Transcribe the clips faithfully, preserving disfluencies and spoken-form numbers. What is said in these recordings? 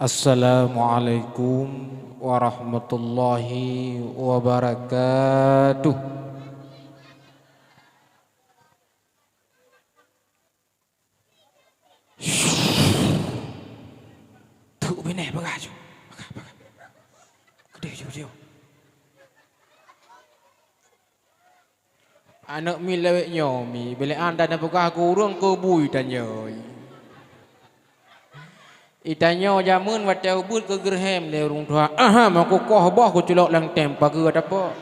Assalamualaikum warahmatullahi wabarakatuh. Tuh bineh bagah ju. Bagah, bagah. Keudeh ju, ju. Aneuk miet lawét nyoe mi, beuleuen tanyoe peugah keu ureueng keu bui tanyoe. Itanyoe jameun watée ubeuet keu geureuhem lé ureueng tuha, "Aha, meukukoh boh kuculok lam tem pageue tapok."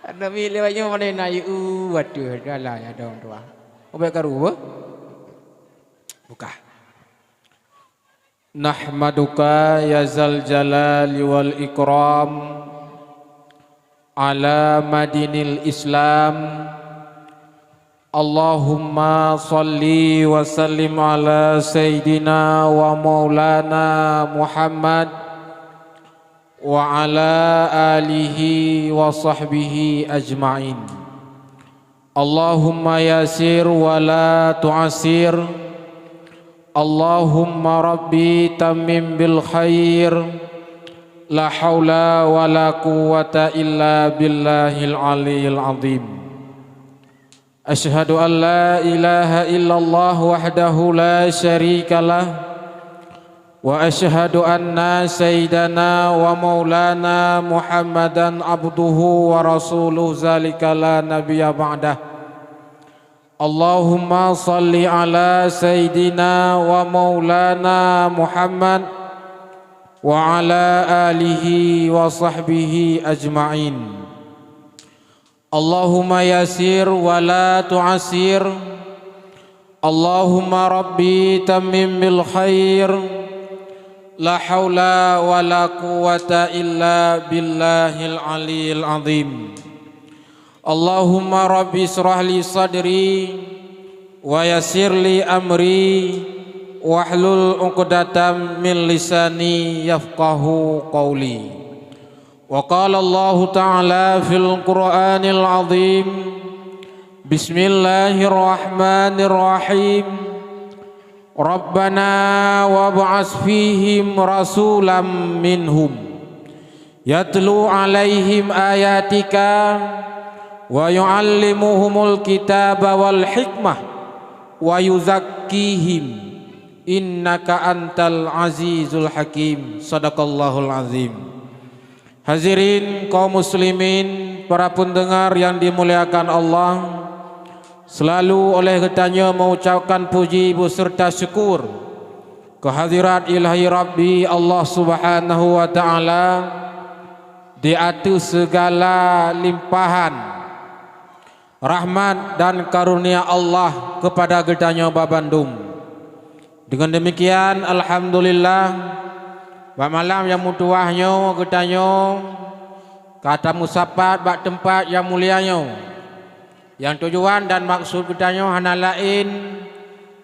Aneuk miet lawét nyoe mana na ieu, "Uh, ateueh galai ada ureueng tuha." Ubek karu beuh? Buka. Nahmaduka ya zal jalali wal ikram ala madinil Islam. Allahumma salli wa sallim ala sayyidina wa maulana Muhammad wa ala alihi wa sahbihi ajma'in. Allahumma yasir wa la tu'asir. Allahumma rabbi tammim bil khair. La haula wa la quwwata illa billahil aliyil azim. Asyhadu an la ilaha illallah wahdahu la syarika lah. Wa asyhadu anna sayyidana wa maulana Muhammadan abduhu wa rasuluh zalika la nabiyya ba'dah. Allahumma salli ala sayyidina wa maulana Muhammad wa ala alihi wa sahbihi ajma'in. Allahumma yasir wa la tu'asir. Allahumma rabbi tammim bil khair. La haula wa la quwwata illa billahil aliyil azim. Allahumma rabbi israh li sadri wa yassir li amri wahlul 'uqdatam min lisani yafqahu qawli. Wa qala Allahu ta'ala fil Qur'anil azim, bismillahirrahmanirrahim, Rabbana wab'ats fihim rasulam minhum, yatlu 'alaihim ayatika, wa yu'allimuhumul kitaba wal hikmah, wa yuzakkihim, innaka antal azizul hakim. Sadaqallahul azim. Hadirin kaum muslimin, para pendengar yang dimuliakan Allah, selalu oleh geutanyoe mengucapkan puji beserta syukur kehadirat Ilahi Rabbi Allah Subhanahu wa Ta'ala di ateueh segala limpahan rahmat dan karunia Allah kepada geutanyoe babandum. Deungon demikian, alhamdulillah, bak malam nyang meutuwah nyoe geutanyoe ka tameusapat bak teumpat nyang mulia nyoe. Nyang tujuan dan maksud geutanyoe hana laén,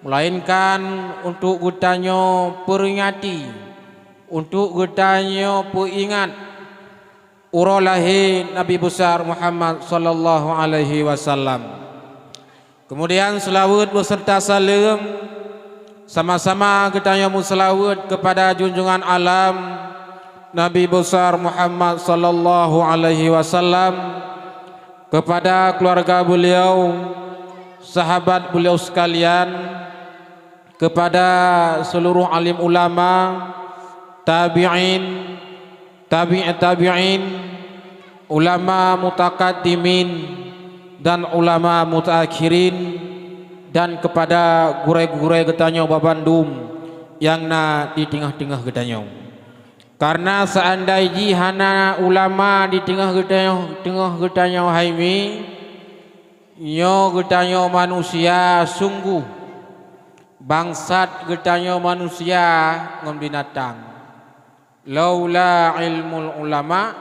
meulainkan untuk geutanyoe peuringati, untuk geutanyoe peuingat uroe lahé Nabi Besar Muhammad sallallahu alaihi wasallam. Kemudian seulaweuet beserta saleuem sama-sama geutanyoe meuseulaweuet keupada junjungan alam Nabi Besar Muhammad sallallahu alaihi wasallam, keupada keuluwarga beuliau, sahabat beuliau seukalian, keupada seuluruh alim ulama, tabi'in, tabi' tabi'in, ulama mutakaddimin, dan ulama mutaakhirin, dan keupada gurée-gurée geutanyoe babandum nyang na di teungoh-teungoh geutanyoe. Kareuna seundai jih hana ulama di teungoh geutanyoe, teungoh geutanyoe hai mi, nyoe geutanyoe manusia sunggoh bangsat geutanyoe manusia ngon binatang. Laula ilmul ulama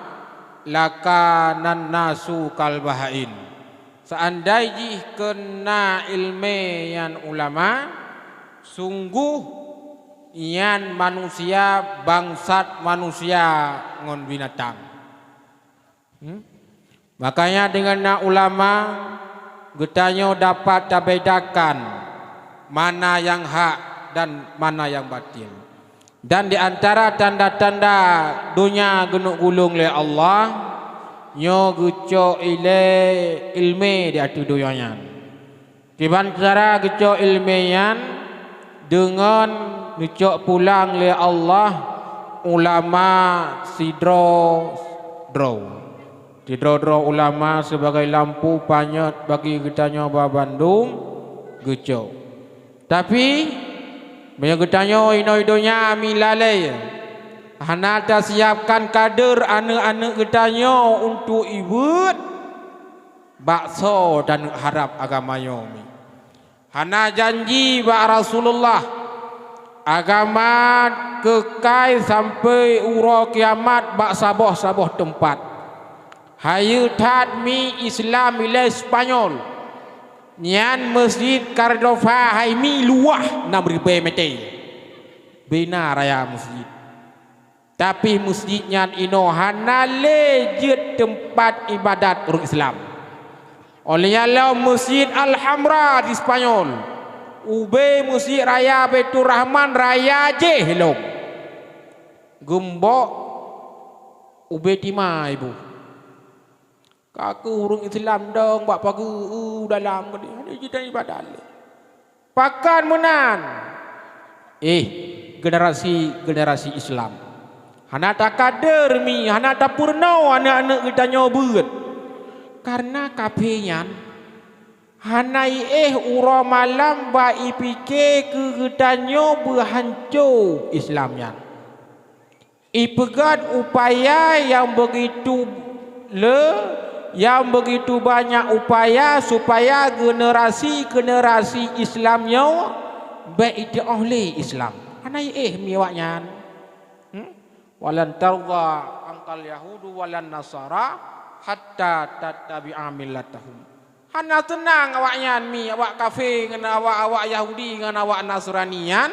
lakanan nasu kal bahaim. Seundai jih kon na ileumé nyan ulama, sunggoh nyan manusia bangsat manusia ngon binatang. Hmm? Makanya deungon na ulama, geutanyoe dapat tabedakan mana nyang hak, dan mana nyang batin. Dan di antara tanda-tanda donya geuneuk gulong lé Allah, nyoe geucok ilée ileumé di ateueh donya nyan. Kiban cara geucok ileumé nyan, deungon neucok pulang lé Allah ulama sidroe-droe. Sidroe-droe ulama sibagai lampu panyöt bagi geutanyoe banmandum geucok. Tapi, meunyoe geutanyoe inoe donya mi lalée, hana tasiapkan kader aneuëk-aneuëk geutanyoe untuk ibeuet, bak soe taneuk harab agama nyoe mi. Hana janji bak Rasulullah, agama keukai sampoe uroe kiamat bak saboh-saboh teumpat. Hayeue that mi Islam ilée Spanyol. Nyan Masjid Cardova hai mi luwah nam ribée mete. Bina raya masjid. Tapi masjid nyan inoe hana lé jeuet teumpat iébadat ureuëng Islam. Óh lheueh nyan lom Masjid Alhambra di Spanyol. Ubé Masjid Raya Baiturrahman raya jéh lom. Geumbok ubé tima ibu. Ka keuh ureuëng Islam dong bak pageue u dalam keudeh, hana jidan iébadat lé. Pakon meunan? Eh, generasi-generasi Islam, hana takader mi, hana tapeurunoe aneuëk-aneuëk geutanyoe beuet. Kareuna kafé nyan hana iéh uroe malam bak ipike keu geutanyoe beuhanco Islam nyan. Ipeugét upaya nyang beugitu le, nyang beugitu banyak upaya supaya generasi-generasi Islam nyoe bék iteuôh lé Islam. Hana iéh mi awaknyan. Hmm? "Walan tardha ankal yahudu walan nasara hatta tattabi'a millatahum." Hana seunang awaknyan mi, awak kafé ngon awak-awak Yahudi ngon awak Nasrani nyan,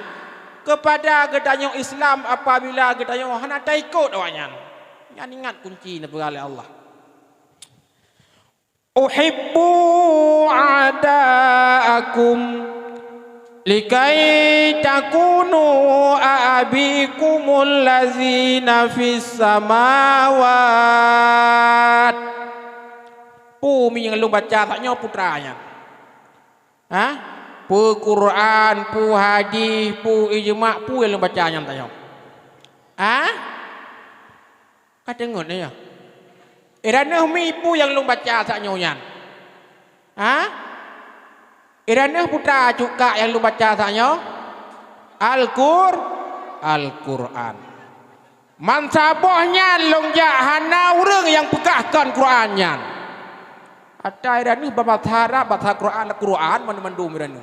keupada geutanyoe Islam apabila geutanyoe hana taikot awaknyan. Nyan ingat kunci neupeugah lé Allah. "Uhibbu a'da'akum likai takunu a'abikumul lazina fis samawat." Peue mi nyang lôn baca saat nyoe putra nyan? Ha? Peue Quran, peue hadis, peue ijma, peue nyang lôn baca nyan tanyoe? Ha? Ka teungeut nyoe. Eh, droeneuh mi peue nyang lôn baca saat nyoe nyan? Ha? Eh, droeneuh putra cukak nyang lôn baca saat nyoe? Al-Qur-, Al-Quran. Meusaboh nyan lôn jak hana ureuëng nyang peugah kon Quran nyan. Ata droeneuh bak basa Arab, basa Quran, Al-Quran, mandum-mandum droeneuh.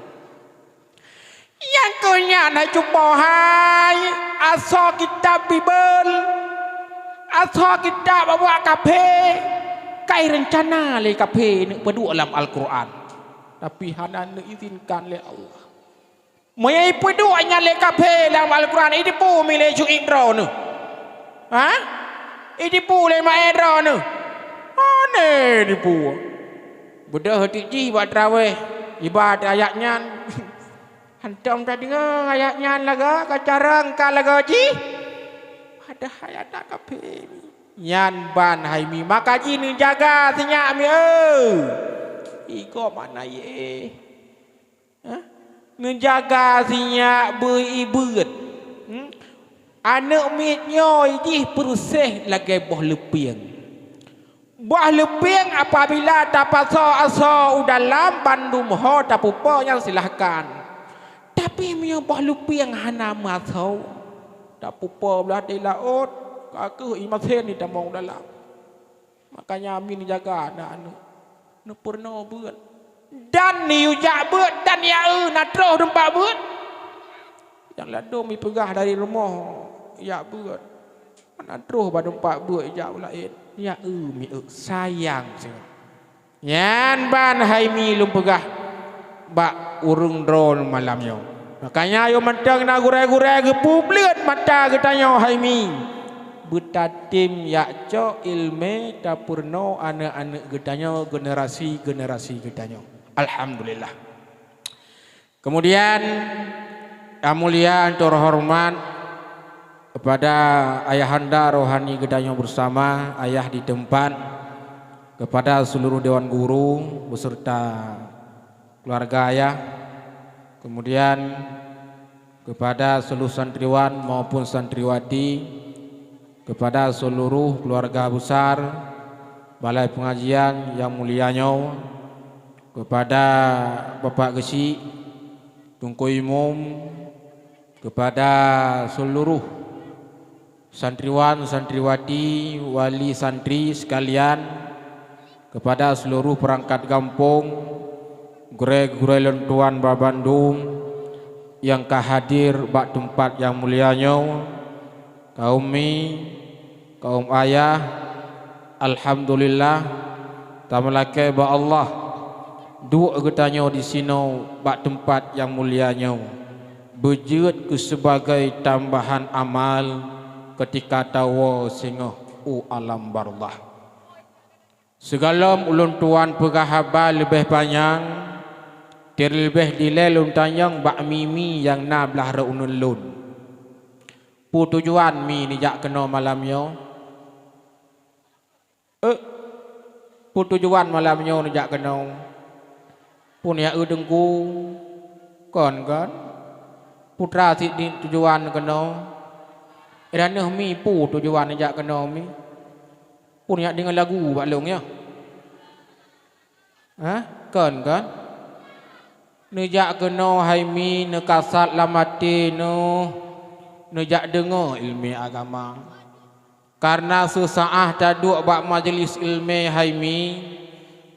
Nyang keu nyan hai cupo hai, asoe kitab Bibel, asoe kitab awak kafé, kai reuncana lé kafé neuk peuduek lam Al-Quran. Tapi hana neuizinkan lé Allah. Meunyoe ipeuduek nyan lé kafé lam Al-Quran, idipue mi lé Syuib droeneuh? Ha? Idipue lé Maé droeneuh? Hana idipue. Beudôh teuk jih bak teurawéh, iba ayat nyan. Hantom tadeungoe ayat nyan lagoe, ka carông ka lagoe jih. Padahai adak kafé. Nyan ban hai mi, maka jih neujaga sinyak mi, eu. Igoe makna yeh. Hah? Neujaga sinyak beu-, ibeuet. Hmm? Aneuëk miet nyoe jih peureuseh lagée boh leupieng. Boh leupieng apabila tapasoe asoe u dalam bandum ho tapeupo nyang silahkan. Tapi meunyoe boh leupieng hana meuasoe, tapeupo blah di laôt, ka keuh imasen jitamong u dalam. Makanya mi neujaga aneuëk-aneuëk, neupeurunoe beuet. Dan neuyue jak beuet dan jak eu na troh teumpat beuet. Nyang ladôm ipeugah dari rumoh jak beuet, na troh bak teumpat beuet jak u laén. Jak eu mi eu, sayang singoh. Nyan ban hai mi lôn peugah bak ureuëng droe malam nyoe. Makanya ayo mantong na gurée-gurée geupeubleuet mata geutanyoe hai mi. Beutatem jak cok iéleumé tapeurunoe aneuëk-aneuëk geutanyoe, generasi-generasi geutanyoe. Alhamdulillah. Kemudian, Yang mulia dan terhormat kepada ayahanda rohani geutanyoe bersama, ayah di tempat, kepada seluruh dewan guru beserta keluarga ayah, kemudian kepada seluruh santriwan maupun santriwati, kepada seluruh keluarga besar Balai Pengajian yang mulia nyoe, kepada Bapak Geuchik, Teungku Imum, kepada seluruh santriwan, santriwati, wali santri sekalian, kepada seluruh perangkat gampông, gurée-gurée lôn tuan babandum nyang ka hadir bak teumpat nyang mulia nyoe, kaum mi, kaum ayah, alhamdulillah, tameulakée bak Allah, duek geutanyoe disinoe bak teumpat nyang mulia nyoe, beujeuet keu sebagai tambahan amal keutika tawoe singoh u alam barzakh. Sigohlom ulôn tuan peugah haba leubeh panyang, teuleubeh dilée lôn tanyong bak mi-mi nyang na blaih rot uneuen lôn. Peue tujuan mi neujak keunoe malam nyoe? Eh, peue tujuan malam nyoe neujak keunoe? Peue neujak eu teungku? Kon, kon? Putra cit di tujuan keunoe. Iraneuh mi peue tujuan neujak keunoe mi? Peue neujak deungoe lagu bak lôn nyoe? Hah? Kon, kon? Neujak keunoe hai mi neukasat lam até neuh, neujak deungoe ileumé agama. Kareuna seusaáh taduek bak majelis ileumé hai mi,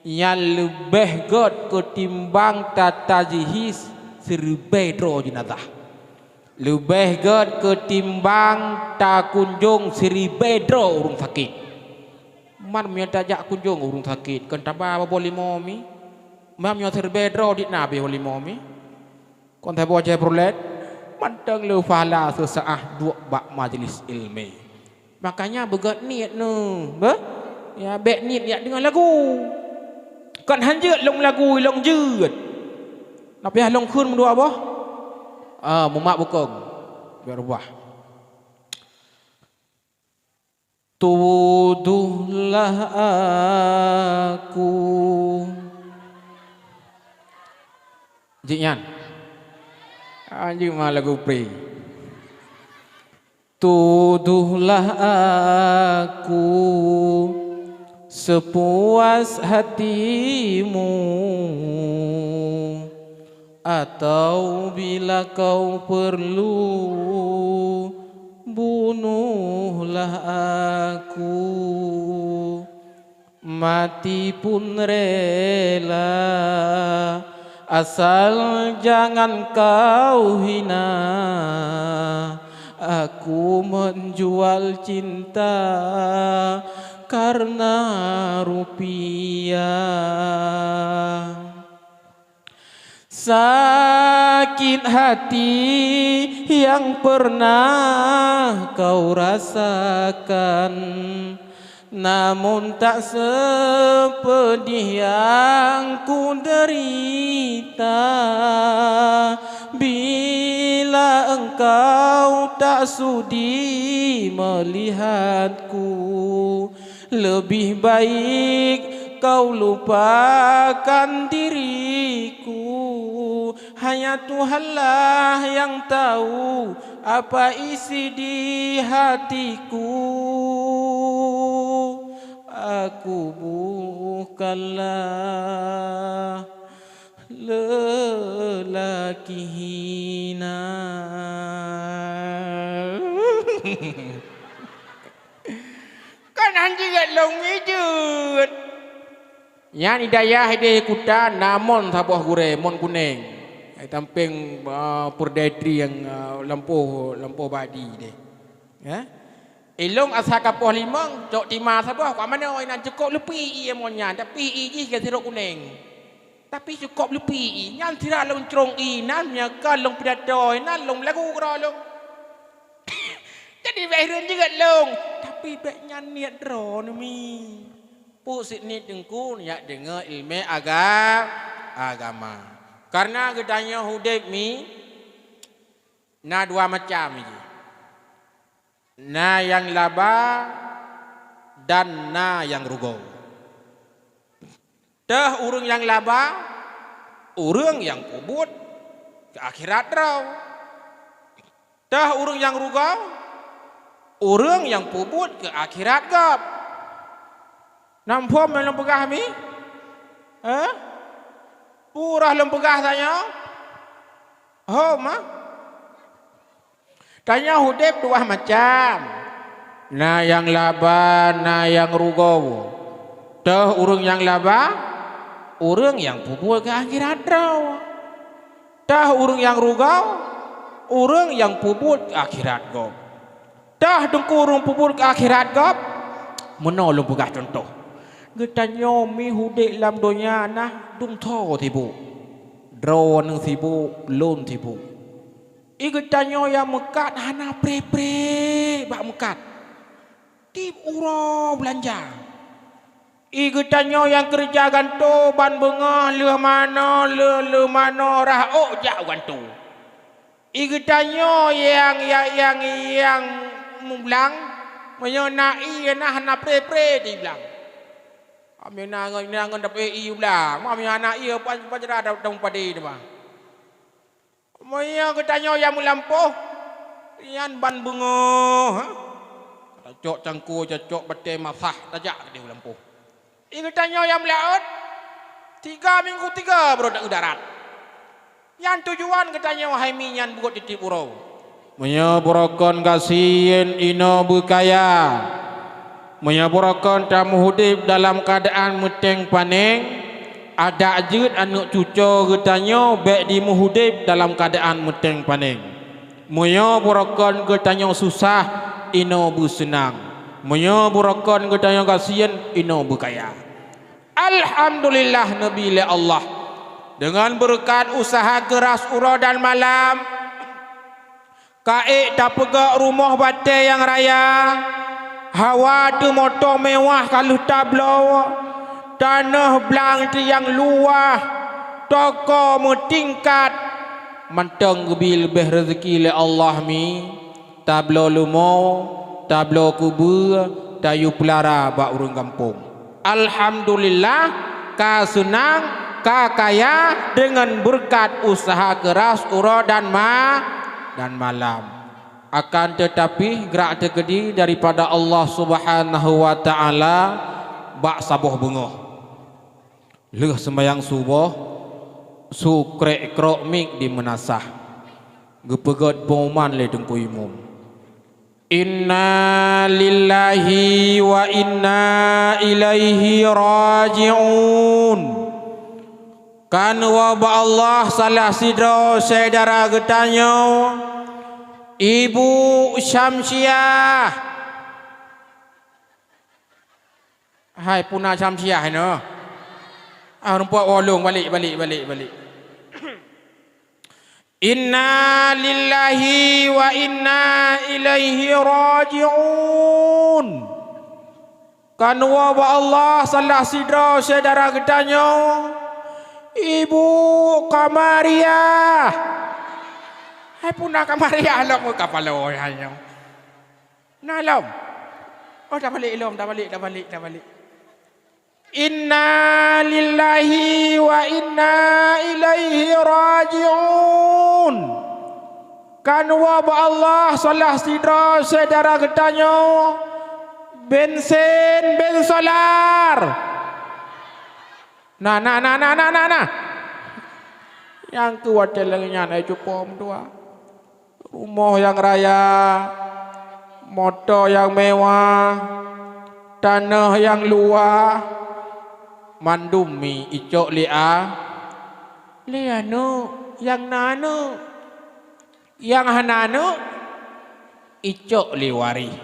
nyan leubeh gét keutimbang tatajhiz siribée droe jeunazah. Leubeh gét keutimbang takunjong siribée droe ureuëng sakét. Man meunyoe tajak kunjong ureuëng sakét, kon taba boh limo mi? Man meunyoe siribée droe dit na boh limo mi? Kon saboh jai peureulée, mantong le pahala seusaáh duek bak majelis ileumé. Makanya beugét niet neuh, beh? Ya, bék niet jak deungoe lagu. Kon han jeuet lôn lagu, lôn jeuet. Na piah lôn kheun meudua boh? Ah, mumak bukong. Biar ubah. Tuduhlah aku. Jih nyan. Anjing mah lagu pre. Tuduhlah aku sepuas hatimu, atau bila kau perlu, bunuhlah aku. Mati pun rela, asal jangan kau hina. Aku menjual cinta karena rupiah. Sakit hati yang pernah kau rasakan, namun tak sepedih yang ku derita. Bila engkau tak sudi melihatku, lebih baik kau lupakan diriku. Hanya Tuhanlah yang tahu apa isi di hatiku. Aku bukanlah lelaki hina. Kan han jeuet lôn jeuet. Nyan di dayah idéh Kuta na mon saboh gurée, mon kuneng. Ai tampéng, ah, purdaitri nyang, ah, lampôh, lampôh badi deh. Ya? Ilong asa ka poh limong, cok tima saboh, kok manoe inan cukôp leupie ié mon nyan, tapi ié jih ka sirok kuneng. Tapi cukôp leupie ié, nyan sira lôn crông ié nan, meunyoe ka lôn pidato inan, lôn lagu keudroe lôn. Jadi bék hireuen jeuet lôn, tapi bék nyan niet droeneuh mi. Peue sit niet teungku, neujak deungoe ileumé aga-, agama. Kareuna geutanyoe udeb mi, Na dua macam jih. Na nyang laba dan na nyang rugoe. Teuh ureuëng nyang laba, ureuëng nyang peubuet keu akhirat droe. Teuh ureuëng nyang rugoe, ureuëng nyang peubuet keu akhirat gob. Na muphom nyang lôn peugah mi? Heh? Peue roh lôn peugah tanyoe? Hom, ha? Tanyoe udeb dua macam. Na nyang laba, na nyang rugoe. Teuh ureuëng nyang laba, ureuëng nyang peubuet keu akhirat droe. Teuh ureuëng nyang rugoe, ureuëng nyang peubuet keu akhirat gob. Teuh teungku ureuëng peubuet keu akhirat gob, meunoe lôn peugah cuntoh. Geutanyoe mi udeb lam donya na dum tho sibuk. Droeneuh sibuk, lôn sibuk. Ie geutanyoe nyang meukat hana pré-pré bak meukat. Tieb uroe beulanja. Ie geutanyoe nyang keureuja gantoe ban beungoh lheueh manoe, lheueh, lheueh manoe rhah ôk jak u gantoe. Ie geutanyoe nyang, nyang, nyang, nyang meublang, meunyoe na ie na hana pré-pré di blang. Meunyoe na ngon, na ngon dapeuet ie u blang, meunyoe hana ie pan, pan jrat dapeuet padé teuma. Meunyoe geutanyoe nyang meulampôh, nyan ban beungoh, ha? Tacok cangkôi, tacok batée masah, tajak keudeh u lampôh. Ie geutanyoe nyang meulaôt, tiga minggu tiga baru ta-, u darat. Nyan tujuan geutanyoe hai mi nyan buet tieb-tieb uroe. Meunyoe beurakon gasien inoe beukaya, meunyoe beurakon tameuudeb dalam keuadaan meuténg panéng, adak jeuet aneuëk cucoe geutanyoe bék jimeuudeb dalam keuadaan meuténg panéng. Meunyoe beurakon geutanyoe susah, inoe beuseunang. Meunyoe beurakon geutanyoe gasien, inoe beukaya. Alhamdulillah neubri lé Allah. Deungon beureukat useuha keuras uroe dan malam, ka ék tapeugöt rumoh batée nyang raya, hawa teumoto meuwah ka lheueh tabloe, tanoh blang teuh nyang luwah, toko meutingkat, mantong geubi leubeh reuzeuki lé Allah mi. Tabloe leumo, tabloe keubeue, tayue peulara bak ureuëng gampông. Alhamdulillah, ka seunang, ka kaya deungon beureukat useuha keuras uroe dan ma-, dan malam. Akan teutapi, grak teukeudi daripada Allah Subhanahu wa Ta'ala bak saboh beungoh. Lheueh seumayang suboh, su krek-krok miek di meunasah. Geupeugöt peunguman lé Teungku Imum. Inna lillahi wa inna ilaihi raji'un. Kan woe bak Allah salah sidroe syedara geutanyoe, Ibu Syamsiah. Hai puna Syamsiah nyoe. Ah, rumpok wolong balik, balik, balik, balik. Inna lillahi wa inna ilaihi raji'un. Kan woe bak Allah salah sidroe syedara geutanyoe, Ibu Kamariah. Hai puna Kamariah lom kapalo nyoe. Na lom. Oh, tabalik lom, tabalik, tabalik, tabalik. Inna lillahi wa inna ilaihi raji'un. Kan woe bak Allah salah sidroe syedara geutanyoe, Bensen bin Solar. Na, na, na. Nyang keu watée lagée nyan, hai cupo meutuah. Rumoh nyang raya, moto nyang mewah, tanoh nyang luwah, mandum mi icok lé a-, lé aneuëk nyang na aneuëk. Nyang hana aneuëk, icok lé waréh.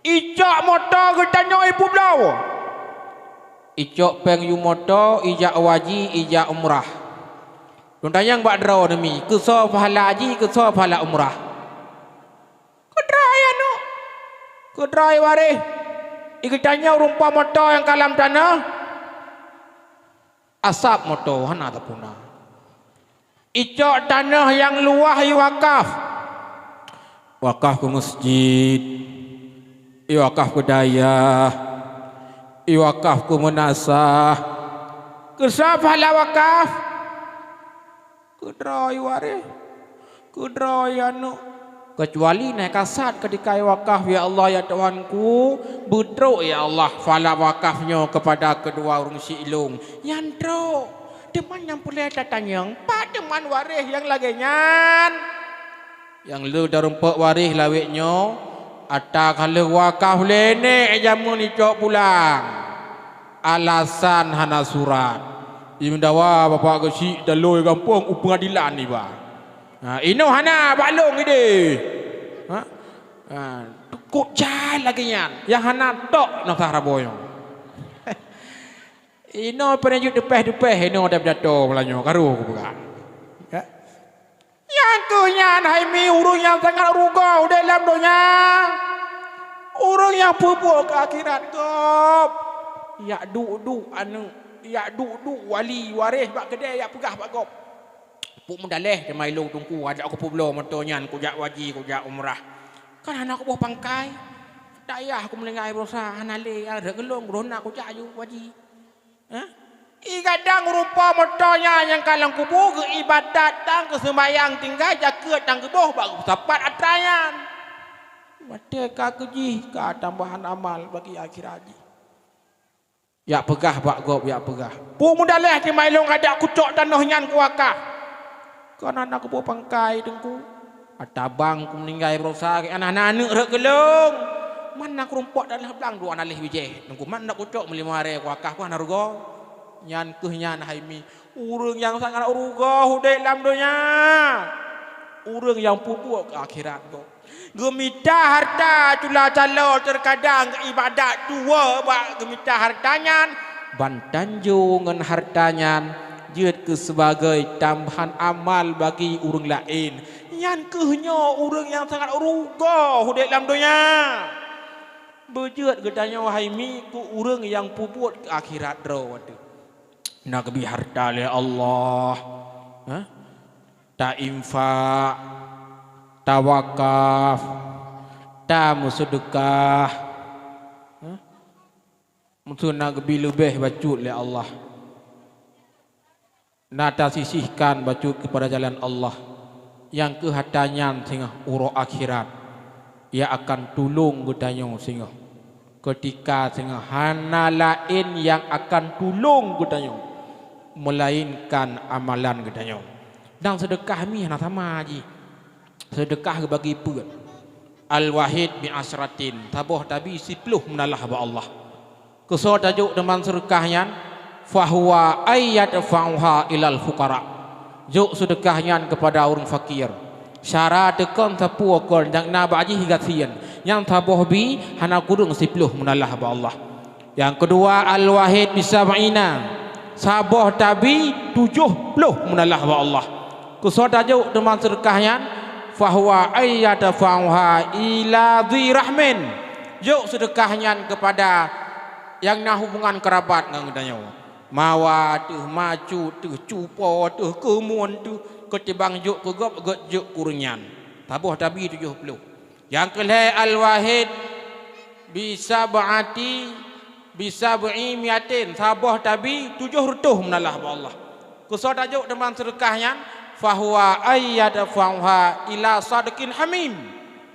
Icok moto geutanyoe ipeubloe. Icok péng yue moto, ijak haji, ijak umrah. Lôn tanyong bak droeneuh mi, keu soe pahala haji, keu soe pahala umrah? Keu droe aneuëk. Keu droe waréh. Ie geutanyoe rumpok moto nyang ka lam tanoh, asab moto hana tapuna. Icok tanoh nyang luwah iwakaf. Wakaf keu masjid, iwakaf keu dayah, iwakaf keu meunasah. Keu sapa pahala wakaf? Keu droe waréh, keu droe aneuëk. Keucuali na kasat keutika iwakaf, "Ya Allah, ya Tuhanku, beutrok, ya Allah, pahala wakaf nyoe keupada keudua ureuëng si ilôn." Nyan trok. Teuma nyang peureulée tatanyong, pat teuma waréh nyang lagée nyan? Nyang le tarumpok waréh lawét nyoe, ata ka lheueh wakaf lé nék jameun icok pulang. Alasan hana surat. Imeudawa bapak geuchik dalôi gampông u peungadilan iba. Ha, inoe hana bak lôn idéh. Ha? Ha, kok jai lagée nyan. Nyang hana tok na sah raboe nyoe. Inoe peuneujeuet teupeh-teupeh inoe dap jato meulayeue karu kupeugah. Ya. Nyang keuh nyan hai mi ureuëng nyang sangat rugoe udeb lam donya. Ureuëng nyang peubuet keu akhirat gob. Yak duek-duek aneuëk, yak duek-duek wali waréh bak keudée yak peugah bak gob. Puk meudaléh teuma ilôn teungku, adak kupeubloe moto nyan kujak waji, kujak umrah. Kan hana kuboh pangkai. Dayah kumeuninggai baroesa hana lé, rhot geulong, roh na kujak aju waji. Hah? I gadang rupa moto nyan nyang ka lam kubu geuibadat dan geuseumbayang tinggai jakeuet dan geuboh bak geusapat atra nyan. Watée ka keujih ka tambahan amal bagi akhirat jih. Yak peugah bak gob, yak peugah. Peue meudaléh teuma ilôn adak kucok tanoh nyan kuwakah. Kon hana kuboh pangkai teungku. Ata bang kumeuninggai baroesa gét aneuëk-aneuëk rhot geulong. Man na kurumpok dan lheueh blang dua analih bijéh. Teungku man na kucok meulimong aré kuwakah pun hana rugoe. Nyan keuh nyan hai mi. Ureuëng nyang sangat rugoe udeb lam donya. Ureuëng nyang peubuet keu akhirat gob. Geumita harta cula calo teukadang geuibadat tuwoe bak geumita harta nyan, ban tanjong ngon harta nyan jeuet keu sibagoe tambahan amal bagi ureuëng laén. Nyan keuh nyoe ureuëng nyang sangat rugoe udeb lam donya. Beujeuet geutanyoe hai mi keu ureuëng nyang peubuet keu akhirat droe teuh. Na geubri harta lé Allah. Hah? Ta-infak, tawakaf, tameuseudeukah. Hah? Meuseu na geubri leubeh bacut lé Allah. Na tasisihkan bacut keupada jalan Allah. Nyang keuh harta nyan singoh uroe akhirat. Ia akan tulông geutanyoe singoh. Keutika singoh hana laén nyang akan tulông geutanyoe, meulainkan amalan geutanyoe. Dan seudeukah mi hana sama jih. Seudeukah geubagi peuet. Al-wahid bi asyratin, saboh tabi siploh meunalah bak Allah. Keusoe tajok teuma seudeukah nyan, fahuwa ayyadfa'uha ilal fuqara. Jok seudeukah nyan keupada ureuëng fakir. Syara teuh kon sapeue kon nyang na bak jih gasien, nyang saboh bi hana kureueng siploh meunalah bak Allah. Nyang keudua, al-wahid bisab'ina, saboh tabi tujoh ploh meunalah bak Allah. Keusoe tajok teuma seudeukah nyan, fahuwa ayyadfa'uha ila dzi rahmin. Jok seudeukah nyan keupada nyang na hubungan keurabat ngon geutanyoe. Mawa teuh, macut teuh, cupo teuh, keumuen teuh, keutibang jok keu gob, gét jok keu ureuëng nyan. Saboh tabi tujoh ploh. Nyang keulhée al-wahid bisab'ati, bisab'i miatin, saboh tabi tujoh reutôh meunalah bak Allah. Keusoe tajok teuma seudeukah nyan, fahuwa ayyadfa'uha ila sadiqin hamim.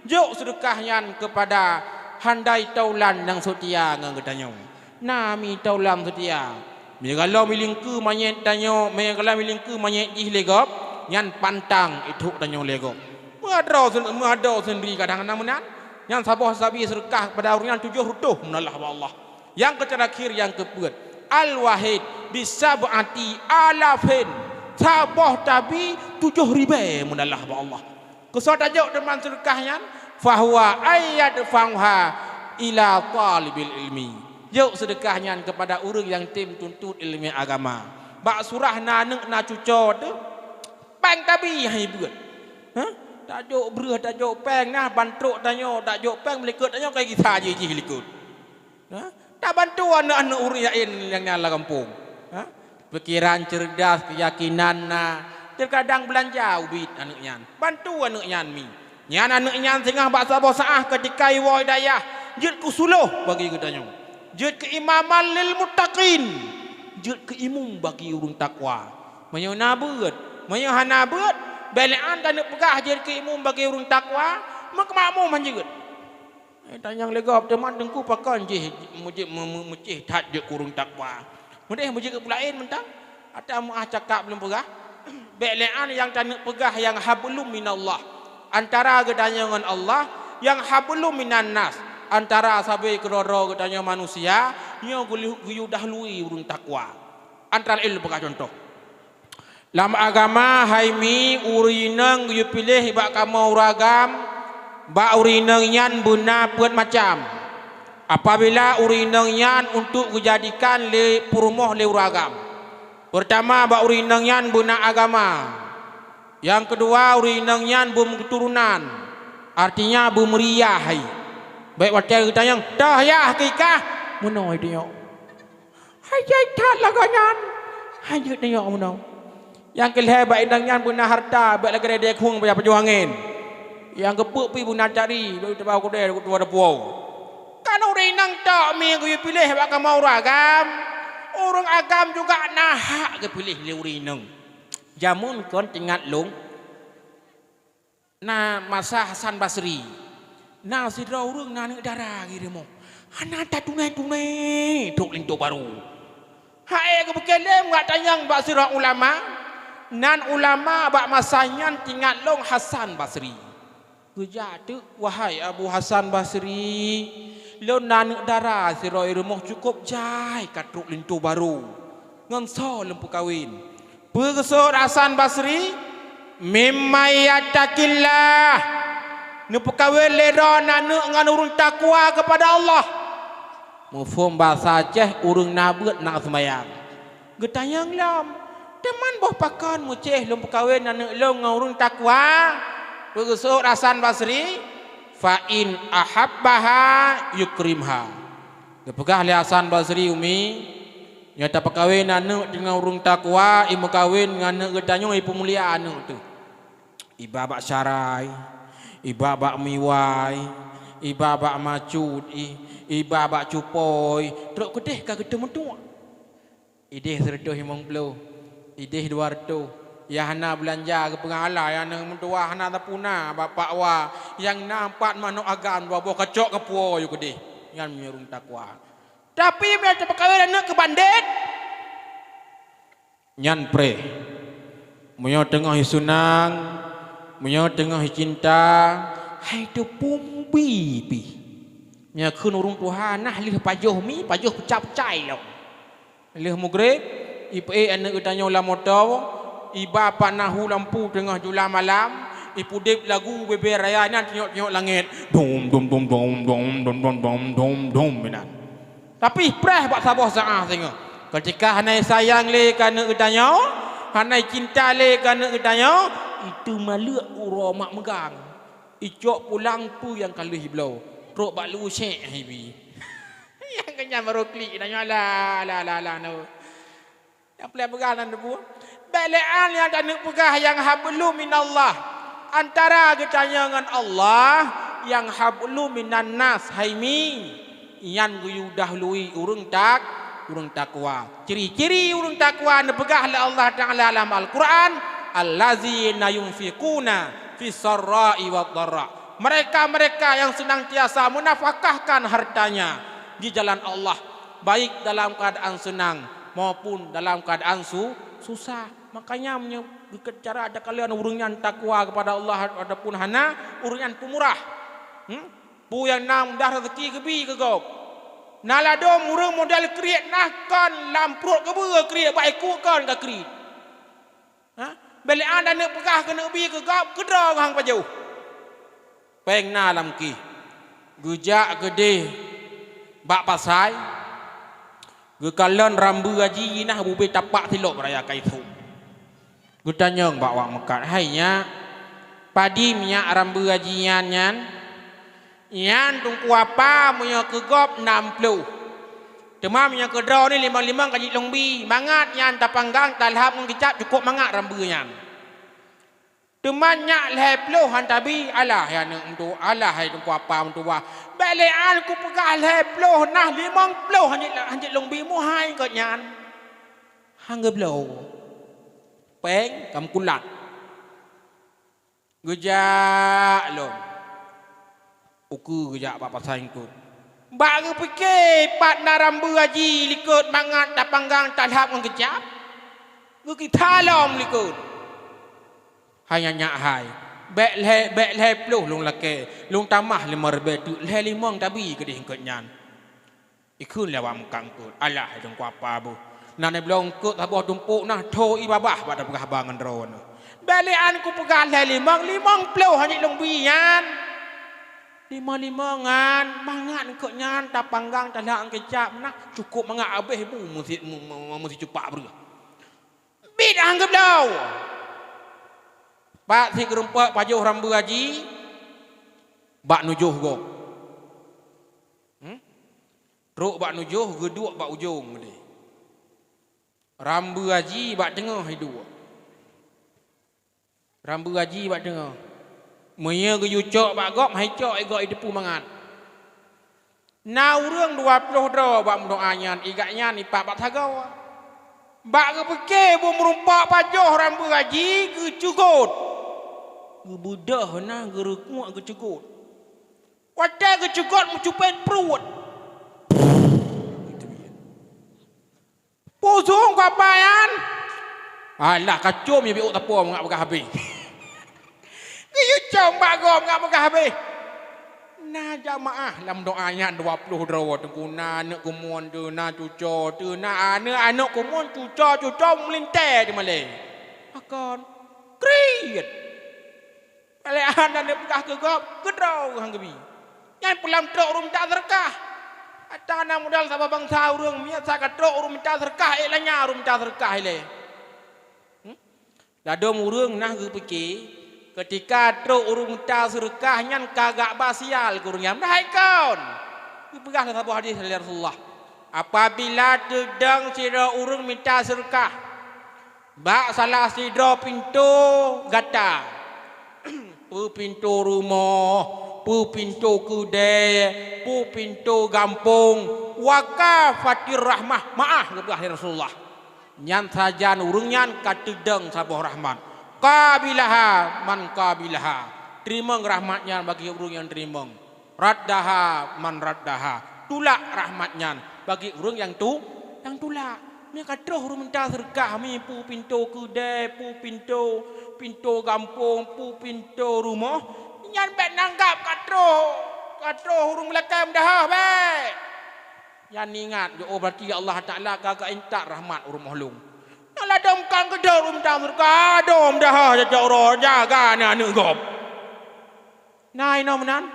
Jok seudeukah nyan keupada handai taulan nyang seutia ngon geutanyoe. Na mi taulan seutia. Meunyoe galom ilingkeue manyét tanyoe, meunyoe galom ilingkeue manyét jih lé gob, nyan pantang itrok tanyoe lé gob. Meuhadroe sen-, meuhadroe seundri kadang na meunan. Nyan saboh sabi seudeukah keupada ureuëng nyan tujoh reutôh meunalah bak Allah. Nyang keuterakhir nyang keupeuet, al-wahid bisab'ati alafin, saboh tabi tujoh ribée meunalah bak Allah. Keusoe tajok teuma seudeukah nyan, fahuwa ayyadfa'uha ila talibil ilmi. Jok seudeukah nyan keupada ureuëng nyang tem tuntot iéleumé agama. Bak surah na aneuëk na cuco teuh, péng tabi hai beuet. Hah? Tajok breueh, tajok péng, nah ban trok tanyoe, tajok péng meulikot tanyoe kai gisa jih jih likot. Ha? Tabantu aneuëk-aneuëk ureuëng laén nyang na lam gampông. Ha? Pikiran cerdas, keuyakinan na, teukadang beulanja ubit aneuëk nyan. Bantu aneuëk nyan mi. Nyan aneuk nyan singoh bak saboh saát keutika iwoe dayah, jeuet keu suloh bagi geutanyoe. Jeuet keu imaman lil muttaqin, jeuet keu imum bagi ureuëng takwa. Meunyoe na beuet, meunyoe hana beuet, bék lé án taneuk peugah jeuet keu imum bagi ureuëng takwa, meukeumamum han jeuet. Eh, tanyong lé gob, teuma teungku pakon jih meucéh, meu-, meu-, meucéh that jeuet keu ureuëng takwa. Meudeh meujeuet keu peulaén mantong. Ata meuah cakap lôn peugah. Bék lé án nyang taneuk peugah nyang hablum minallah. Antara geutanyoe ngon Allah, nyang hablum minan nas. Antara sabe keudroe-droe geutanyoe manusia, nyoe geuyue-, geuyue dahului ureuëng takwa. Antara laén lôn peugah cuntoh. Lam agama hai mi ureuëng inong geuyue piléh bak kamoe ureuëng agam, bak ureuëng inong nyan beuna peuet macam. Apabila ureuëng inong nyan untuk geujadikan lé peurumoh lé ureuëng agam. Peurtama, bak ureuëng inong nyan beuna agama. Nyang keudua, ureuëng inong nyan beumeuturonan, artinya beumeuriah hai. Bék watée geutanyong, "Toh yah keu i kah?" Meunoe tanyoe. Hai jai that lagée nyan. Hai jeuet tanyoe meunoe. Nyang keu lhée bak inong nyan beuna hareuta, bék lagée dai-dai khueng payah pajoh angén. Nyang keu peuet pih beuna cari, bék teuba keudée, teuba deupue. Kan ureuëng inong tok mi geuyue piléh bak kamoe ureuëng agam. Ureuëng agam juga na hak geupiléh lé ureuëng inong. Jameun kon teuingat lôn, na masa Hasan Basri, na sidroe ureuëng na aneuk dara geuh rumoh. Hana tatuné-tuné trok linto barô. Hai geupeukeulém bak tanyong bak sidroe ulama, nan ulama bak masa nyan teuingat lôn Hasan Basri. Geujak teuk, "Wahai Abu Hasan Basri, lôn na aneuk dara sidroe i rumoh cukôp jai ka trok linto barô. Ngon soe lôn peukawen?" Peue geuseuôt Hasan Basri? "Mimman yattaqillah." Neupeukawen lé droe aneuk ngon ureuëng takwa keupada Allah. Muphom basa Aceh, ureuëng na beuet na seumayang. Geutanyong lom, "Teuma boh pakon meucéh lôn peukawen aneuk lôn ngon ureuëng takwa?" Peue geuseuôt Hasan Basri? "Fa in ahabbaha yukrimha." Geupeugah lé Hasan Basri, "Umi, nyoe tapeukawen aneuk deungon ureuëng takwa, imeukawen ngon aneuk geutanyoe ipeumulia aneuk teuh. Iba bak syarai, iba bak miwai, iba bak macut, i-, iba bak cupôi, trok keudeh ka geuteumeutuek." Ideh sireutôh limong ploh, ideh dua reutôh. Nyang hana beulanja geupeugah Allah, nyang na meutuah hana tapuna bapak wa, nyang na empat manok agam dua boh kacok keupuwoe yue keudeh. Nyan meunyoe ureuëng takwa. Tapi meunyoe tapeukawen aneuk keu bandét, nyan preh. Meunyoe teungoh iseunang, meunyoe teungoh icinta, hai teupeu mubi pih. Meunyoe kheun ureuëng tuha, nah lheueh pajoh mi, pajoh peucah-peucah lom. Lheueh mugreb, ipeuék aneuk geutanyoe lam moto, iba pat nahu lampu teungoh jula malam, ipeudeb lagu bebe raya nyan tinyok-tinyok langét. Dum, dum, dum, dum, dum, dum, dum, dum, dum, dum, dum, inan. Tapi preh bak saboh saát singoh. Keutika hana sayang lé keu aneuk geutanyoe, hana cinta lé keu aneuk geutanyoe, iteumaleuek uroe mak meugang. Icok pulang peue nyang ka lheueh ibloe. Trok bak lu syek hai bi. Nyang keunyan barô klik, tanyoe alah, alah, alah, alah, no. Nyang peuleueh peugah nan teupeu. Bék lé án nyang taneuk peugah nyang hablum minallah. Antara geutanyoe ngon Allah, nyang hablum minan nas, hai mi. Nyan geuyue dahului ureuëng tak-, ureuëng takwa. Ciri-ciri ureuëng takwa neupeugah lé Allah Taala lam Al-Quran, "Allazina yunfiquna fis sarra'i wad dharra." Mereka-mereka yang senantiasa menafkahkan hartanya di jalan Allah, baik dalam keadaan senang maupun dalam keadaan su-, susah. Makanya, meunyoe geukeue cara takalon ureuëng nyan takwa kepada Allah ataupun hana, ureuëng nyan peumurah. Hmm? Peue nyang na mudah rezeki geubi keu gob. Na ladôm ureuëng model kriet nah kon lam pruet geubeue kriet, bak iku kon ka kriet. Ha? Bék lé án taneuk peugah keuneuk bi keu gob, keudroe ngon pajoh. Péng na lam kéh. Geujak keudeh bak pasai, geukalon rambeue haji nah ubé tapak silop raya kaiso. Geutanyong bak awak meukat, "Hai nyak, padum nyak rambeue haji nyan nyan?" "Nyan Teungku Apa, meunyoe keu gob nam ploh. Teuma meunyoe keu droe ni limong-limong ka jeuet lôn bi. Mangat nyan tapanggang, talhab ngon kicap, cukôp mangat rambeue nyan." Teuma nyak lhèe ploh han tabi, alah hai aneuk meutuwah, alah hai teungku apa meutuwah. Bèk lé an kupeugah lhèe ploh, nah limong ploh hanjeuet, hanjeuet lôn bi, meuhai keu nyan. Han geubloe. Péng ka meukulat. Geujak lom. Ukeue geujak bak pasai eungkôt. Bak geupike pat na rambeue haji likôt mangat tapanggang talhab ngon keucap. Geukisa lom likôt. Hai nyak hai. Bèk lhèe, bèk lhèe ploh lôn lakèe. Lôn tamah limong ribèe teuk, lhèe limong tabi keudeh eungkôt nyan. Ikheun lé awak muka eungkôt, alah hai teungku apa beuh. Na neubloe eungkôt saboh tumpôk nah, tho ié babah bak tapeugah haba ngon droeneuh. Bèk lé an kupeugah lhèe limong, limong ploh hanjeuet lôn bi nyan. Limong-limong nyan, mangat eungkôt nyan tapanggang talhab ngon keucap nah, cukôp mangat abéh bu meusi-, mu-, mu-, meusicupak breueh. Biet han geubloe. Pat sit geurumpok pajoh rambeue haji bak nujoh gob. Hmm? Trok bak nujoh, geuduek bak ujong deh. Rambeue haji bak teungoh iduek. Rambeue haji bak teungoh. Meunyoe geuyue cok bak gob, han icok, igob iteupeue mangat. Na ureuëng dua ploh droe bak meudoá nyan, igat nyan ipat bak sagoe. Bak geupike bu meurumpok pajoh rambeue haji geucugôt. Geubeudôh na geureukuk geucugôt. Watèe geucugôt meucupet pruet. Pusong kapa nyan? Alah, kacom ya biôk tapo mangat peugah habéh. Geuyue com bak gob mangat peugah habéh. Na jamaah lam doá nyan dua ploh droe teungku, na aneuk keumuen teuh, na cuco teuh, na aneuk-aneuk keumuen, cuco-cuco meulintèe teuh malèe. Pakon? Kriet! Lé hana neupeugah keu gob, keudroe han geubi. Nyan peulam trok ureuëng minta seureukah. Ata na modal saboh bansa ureuëng, meunyo sa ka trok ureuëng minta seureukah, ék lanya ureuëng minta seureukah ilée. Hmm? Ladôm ureuëng nah geupike, keutika trok ureuëng minta seureukah nyan ka gak ba sial keu ureuëng nyan. Meuhai kon! Geupeugah lam saboh hadis lé Rasulullah, apabila teudong sidroe ureuëng minta seureukah, bak salah sidroe pintoe gata, peue pintoe rumoh, peue pintoe keudè, peue pintoe gampông, wakafatir rahmah, meuáh geupeugah lé Rasulullah. Nyan sajan ureuëng nyan ka teudong saboh rahmat. Qabilaha man qabilaha. Teurimong rahmat nyan bagi ureuëng nyang teurimong. Raddaha man raddaha, tulak rahmat nyan bagi ureuëng nyang tu-, nyang tulak. Meunyo ka troh ureuëng minta seureukah, mi peue pintoe keudè, peue pintoe, pintoe gampông, peue pintoe rumoh, nyan bék nanggab ka troh, ka troh ureuëng meulakée meudeuhah bék. Nyan ingat, oh, berarti Allah Taala ka geuintat rahmat u rumoh lôn. Nyan ladôm kang keudroe ureuëng minta seureukah, dôm deuhah jajak uroe jaga aneuk-aneuk gob. Na inoe meunan?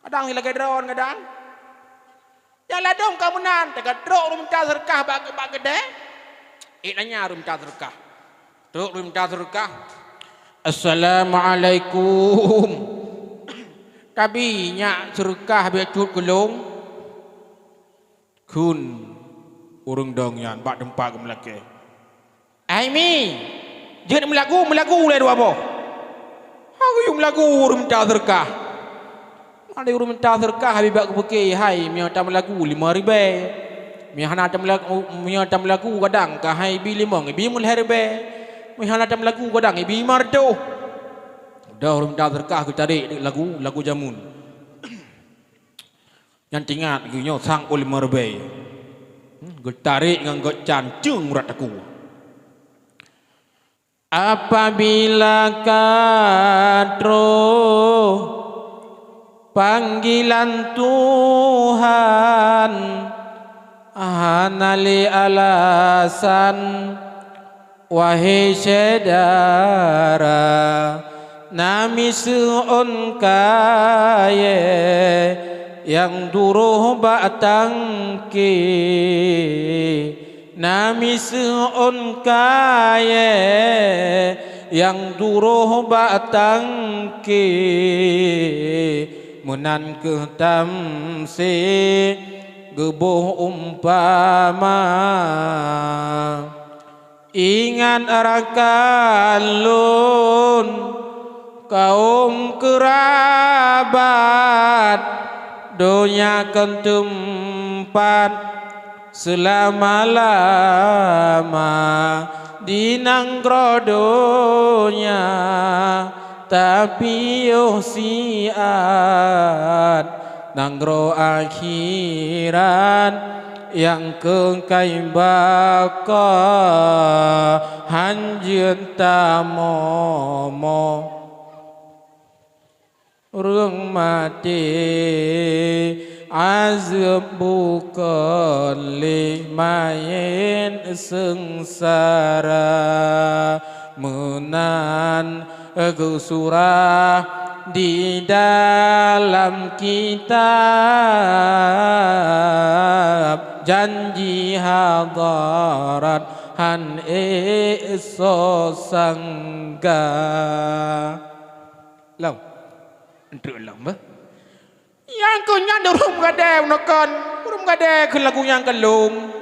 Kadang lagée droe kadang. Nyang ladôm ka meunan, teuka trok ureuëng minta seureukah bak, bak keudè. Ék nanya ureuëng minta seureukah. Trok ureuëng minta seureukah. "Assalamualaikum. Tabi nyak seureukah bék cut keu lôn." Kheun ureuëng dong nyan bak teumpat geumeulakée, "Hai mi, jeuet meulagu, meulagu lé dua boh." Hana geuyue meulagu ureuëng minta seureukah. Hana ureuëng minta seureukah, habéh bak geupike, hai, meunyoe tameulagu limong ribée. Meunyoe hana tameulagu, meunyoe tameulagu kadang ka hai ibi limong, ibi meulhée ribée. Meunyoe hana tameulagu kadang ibi limong reutôh. Udah ureuëng minta seureukah geutarek lagu, lagu jameun. Nyan teuingat geuh nyoe sang uléma ribée. Hmm, geutarek ngon geucanceng urat takue. Apabila ka troh panggilan Tuhan, hana lé alasan. Wahé syedara, na miseue ôn kayée nyang duroh bak tangke. Na miseue ôn kayée nyang duroh bak tangke. Meunan kheueh tamsé geuboh umpama. Ingat rakan lôn, kaum keurabat, donya kon teumpat seulama-lama di nanggroe donya, tapi yoh siat nanggroe akhirat nyang keukai baka hanjeuet tamoe-moe. Ureuëng maté azeueb bukon lé manyét seungsara, meunan geusurah di dalam kitab, janji hadarat han ék soe sangga. Lom. Enteuk lom, beuh. Nyang keu nyan ureuëng meugadée uneukon, ureuëng meugadée keu lagu nyang keu lom.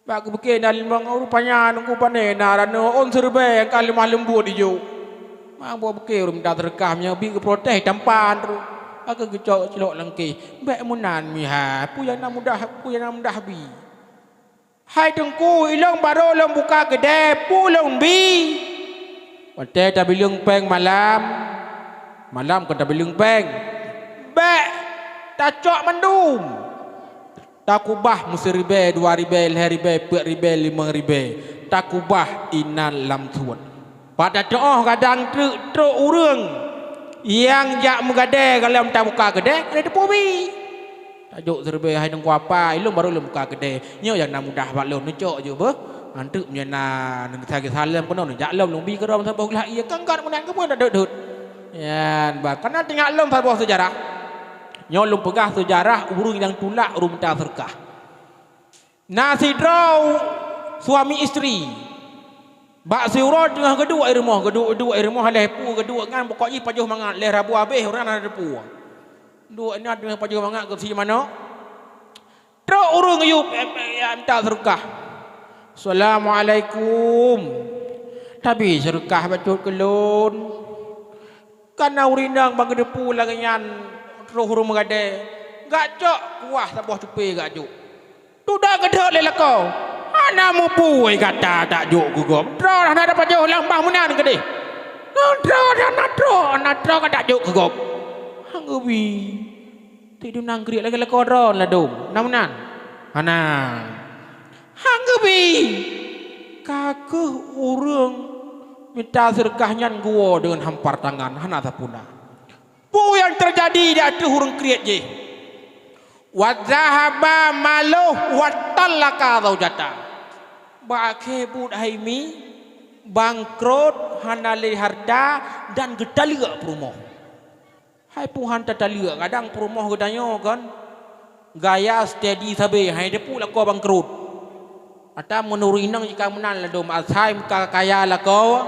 Bak geupike na limong, rupanya nunggu pane na ranoe ôn siribée nyang ka leumah leumbot ijok. Mang buet buke ureuëng mita seureukah meunyoe bi geuprotes tampan troh. Ka geucok cilok langkeh. Bék meunan mihai, peue nyang na mudah, peue nyang na mudah bi. Hai Teungku, ilong barô lôn buka keudée, peue lôn bi? Watée tabileueng péng malam, malam kon tabileueng péng. Bék tacok mandum. Takubah meusiribée, dua ribée, lhée ribée, peuet ribée, limong ribée. Takubah inan lam suet. Pat tateuoh kadang treuk trok ureuëng nyang jak meugadée gohlom tabuka keudée, ka lheueh teupeubi. Tajok siribée hai Teungku apa, ilong barô lôn buka keudée. Nyoe nyang na mudah bak lôn, neucok jeuet beuh. Anteuk meunyoe na neusagi saleuem keunoe, neujak lom lôn bi keudroe saboh glah ié, kan gat meunan keupeue na deuet-deuet. Nyan bah, kana teuingat lom saboh seujarah. Nyoe lôn peugah seujarah ureuëng nyang tulak ureuëng mita seureukah. Na sidroe suami istri. Bak siuroe teungoh geuduek i rumoh, geuduek-duek i rumoh lhée peue geuduek nyan, pokok jih pajoh mangat, lhée rabu habéh ureuëng hana teupeu. Duek nyan teungoh pajoh mangat geusie manok. Trok ureuëng yub, em, em, em, mita seureukah. "Assalamualaikum. Tabi seureukah bacut keu lôn." Kana ureuëng inong ban geuteupeue lagée nyan troh ureuëng meugadée, gak cok kuah saboh cupe gak jok. Dudoe geudhôt lé lakoe, "Hana mupeue gata tajok keu gob. Droe hana tapajoh lam bah meunan keudeh. Droe hana droe, hana droe ka tajok keu gob." Han geubi. Tidu nangkriek lagée lakoe droe ladôm. Na meunan? Hana. Han geubi. Ka kheueh ureuëng mita seureukah nyan geuwoe deungon hampar tangan, hana sapeue na. Peue nyang teujadi di ateueh ureuëng kriet jih? "Wa dhahaba maluh wa thallaqa zaujata." Bak akhé buet hai mi, bangkrot, hana lé hareuta, dan geutaleuek peurumoh. Hai peue han tataleuek, kadang peurumoh geutanyoe kon gaya steady sabe, hai teupeu lakoe bangkrot. Ata meunurot inong jika meunan ladôm asai ka kaya lakoe,